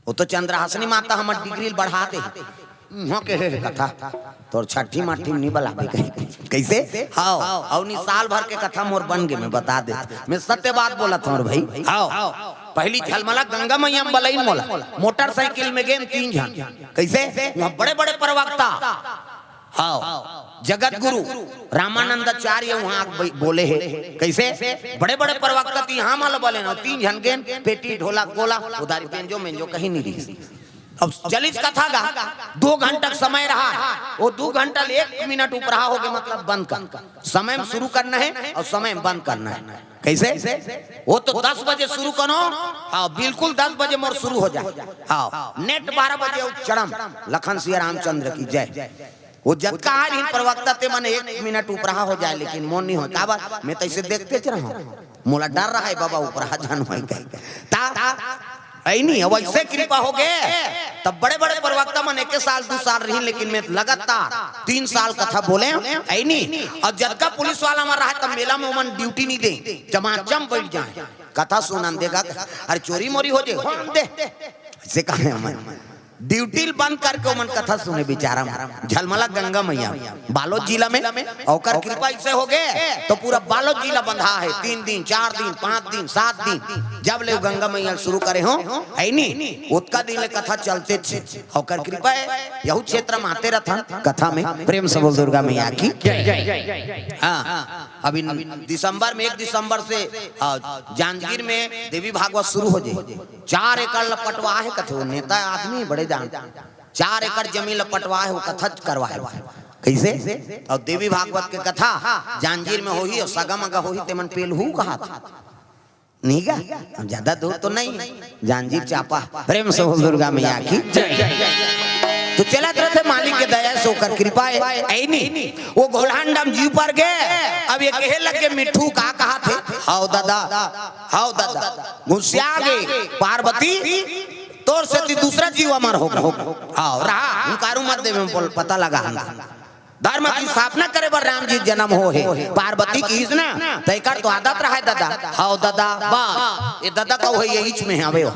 वो तो चंद्रहासिनी माता हमर डिग्री ल बढ़ा दे। इहाँ के हे कथा, तोर छट्ठी माठी म नी बलाबे कही। कइसे? हव, अउ नी, साल भर के कथा मोर बन गे, मैं बता देत। मैं सत्य बात बोलत हँव रे भई। हव, पहिली झलमला गंगा मैया म बलाइन मोला, मोटरसाइकिल में गेन तीन झन। कइसे? वहाँ बड़े-बड़े प्रवक्ता, हव, जगत गुरु रामानंदाचार्य वहाँ बै-, बोले हे। कइसे? बड़े-बड़े प्रवक्ता त इहाँ मला बलाइन, तीन झन गेन, पेटी, ढोलक, गोला, उधारी बेंजो, मेंजो कहीं नहीं रहिस। अब चलिस कथा गा, दो घंटा के समय रहा, वो दो घंटा ले एक मिनट उपराहा हो गे, मतलब बंद कर। समय में शुरू करना हे अउ समय में बंद करना हे। कइसे? वो तो दस बजे शुरू करो, हाँ, बिल्कुल दस बजे मोर शुरू हो जाय। हाँ, net बारह बजे अउ चढ़म। लखन सिया रामचंद्र की जय। वो जतका आय रहिन प्रवक्ता, ते मन एक मिनट उपराहा हो जाय, लेकिन मोर नी होय। काबर? मैं त अइसे देखतेच रहँव। मोला डर रहय बाबा, उपराहा झन होय कहिके। ता, हे नहीं, अब अइसे कृपा हो गे। तब बड़े-बड़े प्रवक्ता मन एके साल, दू साल रहिन, लेकिन मैं लगातार तीन साल कथा बोलेंव, हे नहीं। अउ जतका पुलिस वाला मन रहय, तब मेला में ओमन duty नी दें, चमाचम बइठ जाय। कथा सुनन दे गा, अरे चोरी मोरी हो जाय, होन दे। अइसे कहे ओमन। Duty ल बंद करके ओमन कथा सुने बिचारा मन। झलमला गंगा मैया, बालोद जिला में, ओकर कृपा अइसे हो गे, त पूरा बालोद जिला बंधा हे। तीन दिन, चार दिन, पाँच दिन, सात दिन, जब ले गंगा मैया ल शुरू करे हों, हे नहीं, ओतका दिन ले कथा चलतेच हे। ओकर कृपा हे, यहू क्षेत्र में आते रहिथन कथा में। प्रेम से बोल दुर्गा मैया की। हाँ, अभी दिसंबर में, एक दिसंबर से, आ, जांजगीर में देवी भागवत शुरू हो जाय। चार एकड़ ल पटवाय हे कथे, वो नेता आदमी बड़े जान, चार एकड़ जमीन ल पटवाय हे, वो कथा करवाय हे। कइसे? अउ देवी भागवत के कथा जांजगीर में होही अउ सगा मगा होही, ते मन पेलहू कहाथे। नहीं गा? अब जादा दूर तो नहीं, जांजगीर चांपा। प्रेम से बोल दुर्गा मैया की जय। तो चलत रथे मालिक के दया से, ओकर कृपा हे, हे नी? वो घोलहांडा म जीव पर गे। अब ये कहे लग गे, "मिट्ठू का कहाथे?" "हव ददा, हव ददा।" गुस्सिया गे, "पार्वती, तोर सेती दूसरा जीव अमर हो गे। हव, रहा, हुंकारू मत देबे, बोल, पता लगा हम।" धर्म के स्थापना करे बर राम जी जनम होहे। पार्वती कहिस ना, त एकर तो आदत रहय ददा। हव ददा, बस, ये ददा कहू हे, ये इच में हवे हो।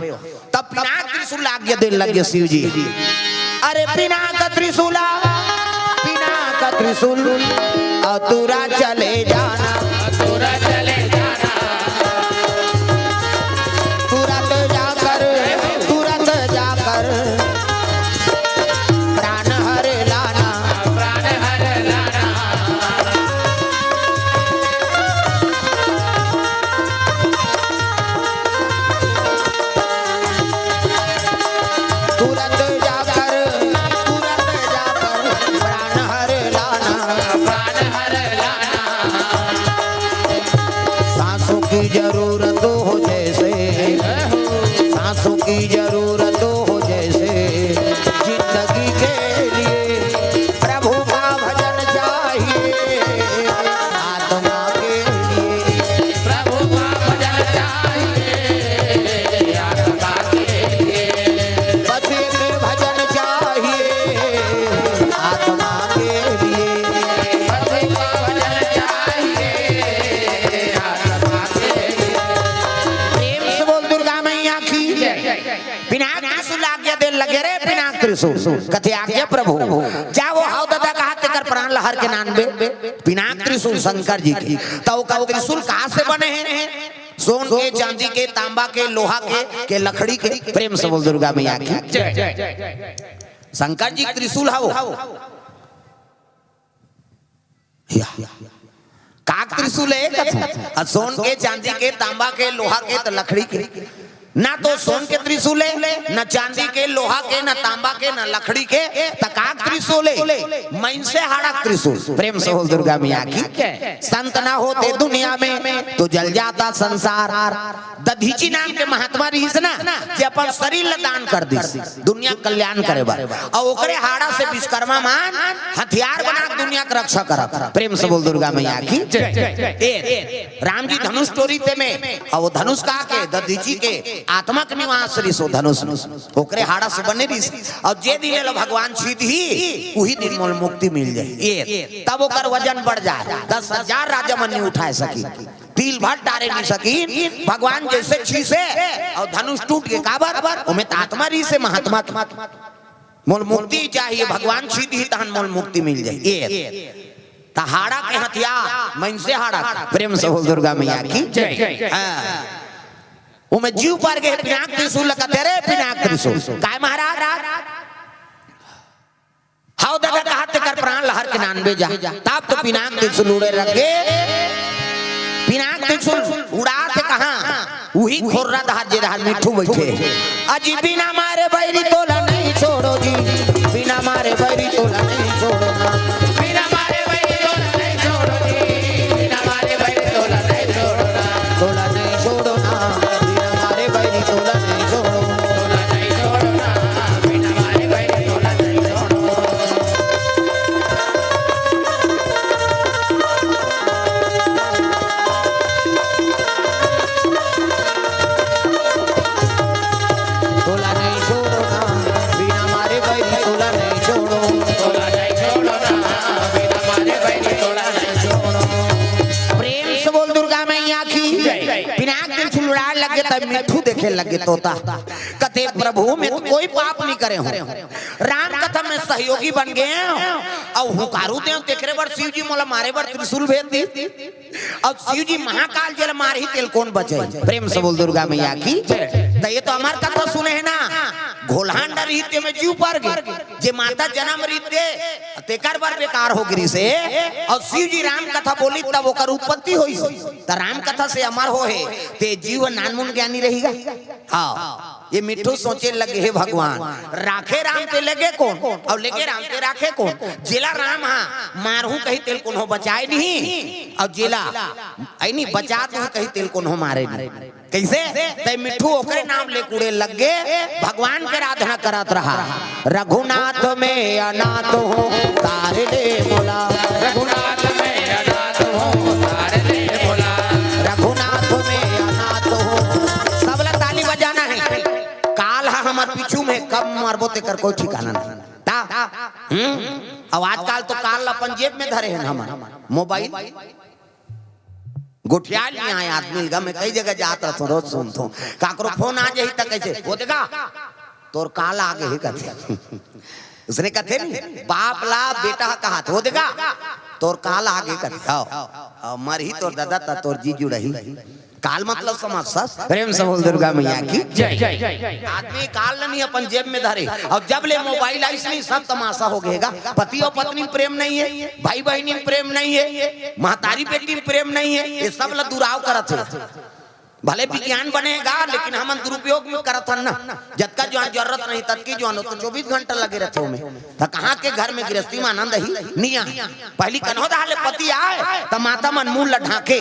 तब पिनाक त्रिशूल आज्ञा देन लग गे शिव जी। "अरे पिनाक त्रिशूला, पिनाक त्रिशूल, अतुरा चले जाना, अतुरा चले जाना, तुरंत जाकर, तुरंत जाकर प्राण हर लाना।" प्राण हर लाना। तुरंत जाकर, तुरंत जाकर प्राण हर लाना। प्राण हर लाना। सांसों की जरूरत हो जैसे, सांसों की जरूरत हो जैसे, जिंदगी के लिए प्रभु का भजन चाहिए, आत्मा के लिए। प्रभु का भजन चाहिए, आत्मा के लिए। बस एक भजन चाहिए, आत्मा के लिए। बस एक भजन चाहिए, आत्मा के लिए। प्रेम से बोल दुर्गा मैया की जय। पिनाक त्रिशूल आज्ञा देन लगे, "रे पिनाक त्रिशूल।" कथे, "आज्ञा प्रभु।" "जा वो हव ददा कहा तेकर प्राण ल हर के नानबे।" पिनाक त्रिशूल शंकर जी के। त ओकर त्रिशूल कहाँ से बने हे? सोन के, चांदी के, तांबा के, लोहा के, के लकड़ी के? प्रेम से बोल दुर्गा मैया की जय। शंकर जी के त्रिशूल हव। या। काक त्रिशूल हे कथे? अ सोन के, चांदी के, तांबा के, लोहा के, त लकड़ी के। ना तो सोन के त्रिशूल हे, ना चांदी के, लोहा के, ना तांबा के, ना लकड़ी के, त काक त्रिशूल हे? मइनसे हाड़ा के त्रिशूल। प्रेम से बोल दुर्गा मैया की। संत ना होते दुनिया में तो जल जाता संसार। दधीची नाम के महात्मा रहिस ना, जे अपन शरीर ल दान कर दिस दुनिया के कल्याण करे बर, अउ ओकरे हाड़ा से विश्वकर्मा मन हथियार बना के दुनिया के रक्षा करत। प्रेम से बोल दुर्गा मैया की जय। ए, राम जी धनुष टोरी ते में, अउ वो धनुष का के, दधीची के आत्मा के निवास रहिस ओ धनुष, ओकरे हाड़ा से बने रहिस। अउ जे दिन एला भगवान छीदही, उही दिन मोल मुक्ति मिल जाही। ए, तब ओकर वजन बढ़ जाय, दस हजार राजा मन नइ उठाय सकी। तिल भर डारे नइ सकिन, भगवान जइसे छीसे अउ धनुष टूट गे, काबर? ओमे त आत्मा रहिसे महात्मा के। मोल मुक्ति चाहिए, भगवान छीदही तहन मोल मुक्ति मिल जाही। ए, त हाड़ा के हथियार, मइनसे हाड़ा के। प्रेम से बोल दुर्गा मैया की जय। हाँ। ओमे जीव पर गे पिनाक त्रिशूल ल कथे, "रे पिनाक त्रिशूल।" काय महाराज? हव ददा कहा तेकर प्राण ल हर के नानबे जा। तब तो पिनाक त्रिशूल उड़े लगे। पिनाक त्रिशूल उड़ाथे कहाँ? उही खोर्रा डहर जे डहर मिट्ठू बइठे। अजी बिना मारे बैरी तोला नहीं छोड़ो जी, बिना मारे बैरी तोला नहीं छोड़ो ना। बिना मारे बैरी तोला नहीं छोड़ो जी, बिना मारे बैरी तोला नहीं छोड़ो ना। तोला नहीं छोड़ो ना, बिना मारे बैरी तोला नहीं छोड़ो। तोला नहीं छोड़ो ना, बिना मारे बैरी तोला नहीं छोड़ो। तोला नहीं छोड़ो ना, बिना मारे बैरी तोला नहीं छोड़ो। तोला नहीं छोड़ो ना, बिना मारे बैरी तोला नहीं छोड़ो। प्रेम से बोल दुर्गा मैया की जय। पिनाक त्रिशूल उड़ाय लगे तब मिट्ठू देखे लगे तोता। कथे, "प्रभु, मैं तो कोई पाप नहीं करे हूँ। राम कथा में सहयोगी बन गए हूँ। अउ हुंकारू देव तेकरे बर शिव जी मोला मारे बर त्रिशूल भेज दी।" अब शिव जी महाकाल जेला मारही तेला कोन बचाही? प्रेम से बोल दुर्गा मैया की। त ये तो अमर कथा सुने हे ना, घोलहांडा रहिस तेमे जीव पर गे, जे माता जनम रहिस तेकर बर बेकार हो गिरिस हे। अउ शिव जी राम कथा बोलिस तब ओकर उत्पत्ति होइस, त राम कथा से अमर होहे, त जीव नानमुन ज्ञानी रहिगा। हाँ। ये मिट्ठू सोचे लगे, हे भगवान, राखे राम ते लगे कोन, अउ लेगे राम ते राखे कोन? जेला राम हा मारहूं कही तेल कोनो बचाए नहीं, अउ जेला ऐनी बचा दू कही तेल कोनो मारे नहीं। कैसे? तै मिट्ठू ओकरे नाम ले कूड़े लग गे, भगवान के आराधना करत रहा। रघुनाथ में अनाथ हूँ, तार ले मोला। रघुनाथ में अनाथ हूँ, तार ले मोला। रघुनाथ में अनाथ हूँ। सबला ताली बजाना है। काल हा हमर पीछू में, कब मरबो तेकर कोई ठिकाना नहीं। ता? हम्म? अब आजकल तो काल ला अपन जेब में धरे हैं हमर। मोबाइल। गोठिया नहीं आए आदमी लगा, मैं कई जगह जात रहता हूँ, रोज सुनता हूँ। काकरो फोन आ जाही त कैसे, "वो देखा, तोर काल आ गए," कथे। उसने कथे नहीं, बाप ला बेटा कहा, "वो देखा, तोर काल आ गए," कथे। "आओ, आओ, मरही तोर दादा, त तोर जी जुड़ही।" काल मतलब समझ सस। प्रेम से बोल दुर्गा मैया की जय। आदमी काल नहीं अपन जेब में धरे, अउ जब ले मोबाइल आइस नहीं, सब तमाशा हो गएगा। पति अउ पत्नी में प्रेम नहीं है, भाई बहनी में प्रेम नहीं है, महतारी बेटी में प्रेम नहीं है, ये सब ला दुराव करत है। भले विज्ञान बनेगा, लेकिन हमन दुरुपयोग में करत हन ना। जतका जुआन जरूरत नहीं, ततकी जुआन हो तो चौबीस घंटा लगे रहते हो में। त कहाँ के घर में गृहस्थी में आनंद ही नहीं आ। पहली कन्हो दहा ले पति आए, त माता मन मुंह ला ढांके।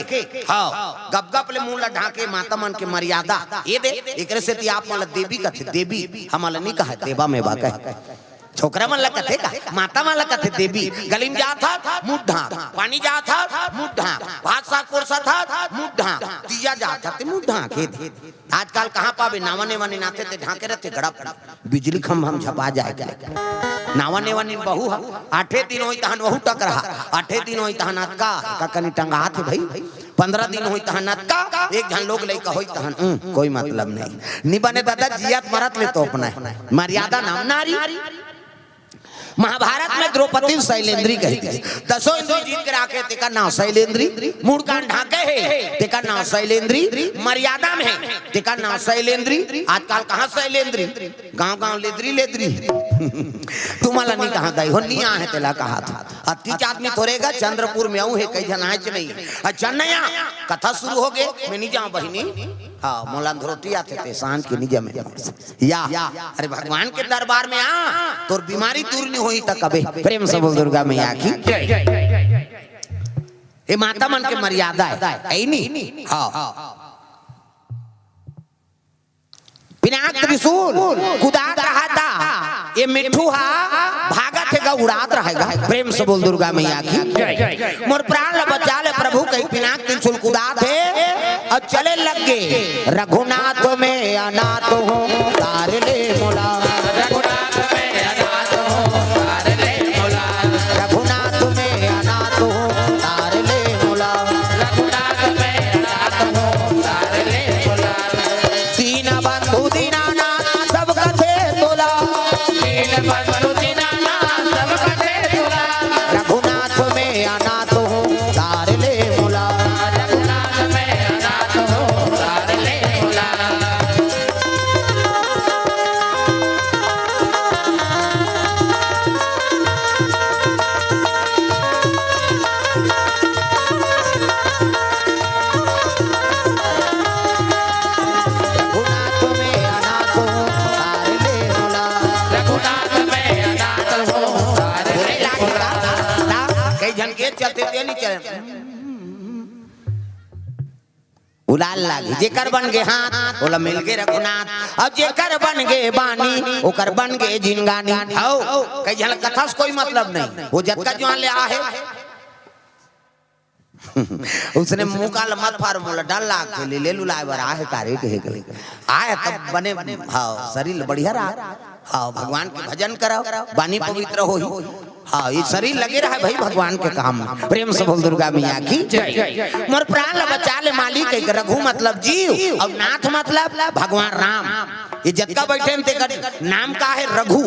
हाँ, गप गप ले मुंह ला ढांके, माता मन के मर्यादा ये दे। एकरे सेती आप मन ला देवी कथे, देवी हमन ला नहीं कहा, देवा में बा कहे। छोकरा मन ला कथे का, माता मन ला कथे देवी। गली में जात हस, मुंह ढांक, पानी जात हस, मुंह ढांक, भात साग पोरसत हस, मुंह ढांक, दिया जात हस, ते मुंह ढांक, हे दे। आजकल कहाँ पाबे, नावा नेवा निनाथे ते ढांके रहते गड़प, बिजली खंभा में झपा जाए के। नावा नेवा नीन बहू ह, आठे दिन होई तहन वहू टकरहा, आठे दिन होई तहन अतका, का कनी टंगात हे भाई, पंद्रह दिन होई तहन अतका, एक झन लोग लइका होई तहन, उम, कोई मतलब नहीं। नी बने दादा, जियत मरत ले तो अपना है। मर्यादा नाम नारी। महाभारत में द्रौपदी ल शैलेंद्री कही थी। दसों इंद्री जीत के राखे, तेकर नाम शैलेंद्री। मुड़ कान ढांके हे, तेकर नाम शैलेंद्री। मर्यादा में हे, तेकर नाम शैलेंद्री। आजकल कहाँ शैलेंद्री? गांव गांव लेदरी लेदरी। तुम्हारा नहीं कहा दाई हो, नहीं आहे तेला कहा था। अतिच आदमी थोरेगा, चंद्रपुर में आऊ है, कई झन आए च नहीं। अच्छा नया कथा शुरू हो गए, मैं नहीं जाऊं बहिनी। हाँ, मोला अंधरोटी आथे ते, सांझ के नहीं जमे। या, अरे भगवान के दरबार में आ, तोर बीमारी दूर नहीं होई त कबे। प्रेम से बोल दुर्गा मैया की। ये माता मन के मर्यादा है, है नहीं? हाँ। पिनाक त्रिशूल कुदात रहा था, ये मिट्ठू हा भागत हे गा, उड़ात रहेगा। प्रेम से बोल दुर्गा मैया की। मोर प्राण ला बचा ले प्रभु, कही पिनाक त्रिशूल कुदात हे अउ चले लग गे। रघुनाथ में अनाथ हूँ, तार ले मोला। रघुनाथ में अनाथ हूँ, तार ले मोला। रघुनाथ में अनाथ हूँ, तार ले मोला। रघुनाथ में अनाथ हूँ, तार ले मोला। दीन बंधु दीनानाथ सब कथे तोला। दीन बंधु दीनानाथ सब कथे तोला। रघुनाथ में अनाथ हूँ, तार ले मोला। रघुनाथ में अनाथ हूँ, तार ले मोला। रघुनाथ में अनाथ हूँ, तार ले मोला। रघुनाथ में अनाथ हूँ, तार ले मोला। कई झन के चलते ते नहीं चले। उलाल लागी, जेकर बन गे हाथ, ओला मिल गे रघुनाथ। अउ जेकर बन गे बानी, ओकर बन गे जिनगानी। हौ, कई झन कथा से कोई मतलब नहीं। वो जतका जुआन ले आहे, उसने मुंह काला मत फार, मोला डर लागथे, ले, ले लुलाए बर आहे, तारे कहे के। आए तब बने, हाँ, शरीर बढ़िया रहा। हाँ, भगवान के भजन करव, बानी पवित्र होही। हाँ, ये शरीर लगे रहे भाई भगवान के काम में। प्रेम से बोल दुर्गा मैया की जय। मोर प्राण ला बचा ले मालिक, एक रघु मतलब जीव अउ नाथ मतलब भगवान राम। ये जतका बैठे हैं, तेकर नाम का है? रघु।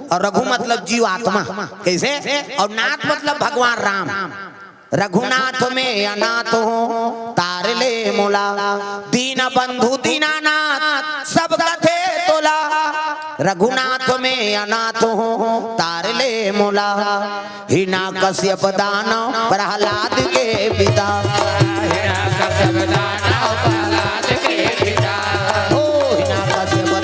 अउ रघु मतलब जीव आत्मा। कैसे? अउ नाथ मतलब भगवान राम। रघुनाथ में अनाथ हूँ, तार ले मोला। दीन बंधु दीनानाथ सब कथे तोला। रघुनाथ में अनाथ हूँ, तार ले मोला। हिरण्यकश्यप दानव प्रहलाद के पिता। हिरण्यकश्यप दानव प्रहलाद के पिता। ओ हिरण्यकश्यप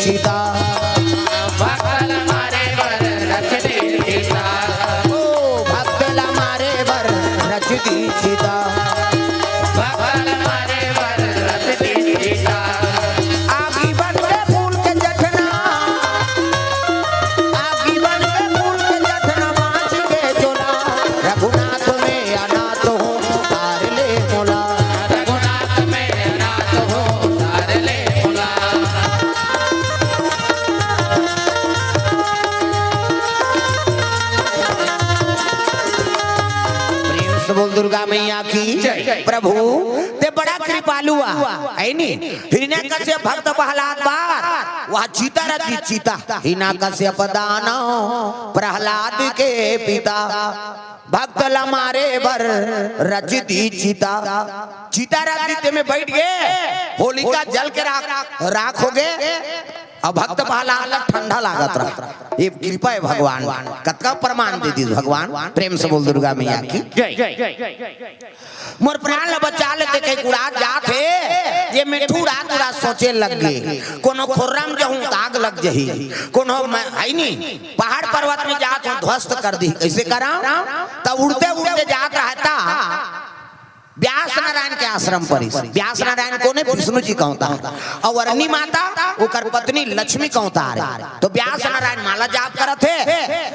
चिता। भक्त ल मारे बर रच दीन चिता। ओ भक्त ल मारे बर रच दीन चिता। भक्त ल मारे बर रच दीन चिता। आगी बन के फूल के जठना, आगी बन के फूल के जठना बाँच के जोला। रघुनाथ में अनाथ हों तार ले मोला। रघुनाथ में अनाथ हों तार ले मोला। प्रेम से बोल दुर्गा मैया की जय। प्रभु तें बड़ा कृपालु आ, है नी? हिरण्यकश्यप भक्त प्रहलाद बार, वह चिता रच दीस चिता। हिरण्यकश्यप दानव प्रहलाद के पिता। भक्त ल मारे बर रच दीस चिता। चिता रच दीस, तेमे बइठ गे, होलिका जल के राख, राख होगे। अब भक्त प्रहलाद ल ठंडा लागत रहा। ये कृपा हे भगवान, कतका प्रमाण दे दीस भगवान। प्रेम से बोल दुर्गा मैया की। जय। मोर प्राण ल बचा ले, तें कहिके उड़ात जात हे। ये मिट्ठू उड़ात उड़ात सोचे लग गे, कोनो खोर्रा म जाहूं त आग लग जही, कोनो मैं, है नी, पहाड़ पर्वत में जात हों, ध्वस्त कर दिही, कइसे करंव? त उड़ते उड़ते जात रहय त व्यास नारायण के आश्रम परिस। व्यास नारायण कोन हे? विष्णु जी के अवतार। अउ अरनी माता, ओकर पत्नी लक्ष्मी के अवतार हे। त व्यास नारायण माला जाप करत हे,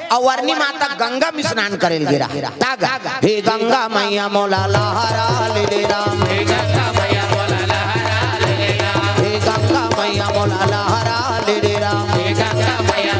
अउ अरनी माता गंगा में स्नान करे ल गे रहा। त गा, हे गंगा मैया मोला लहरा ले ले राम। हे गंगा मैया मोला लहरा ले ले राम। हे गंगा मैया मोला लहरा ले ले राम। हे गंगा मैया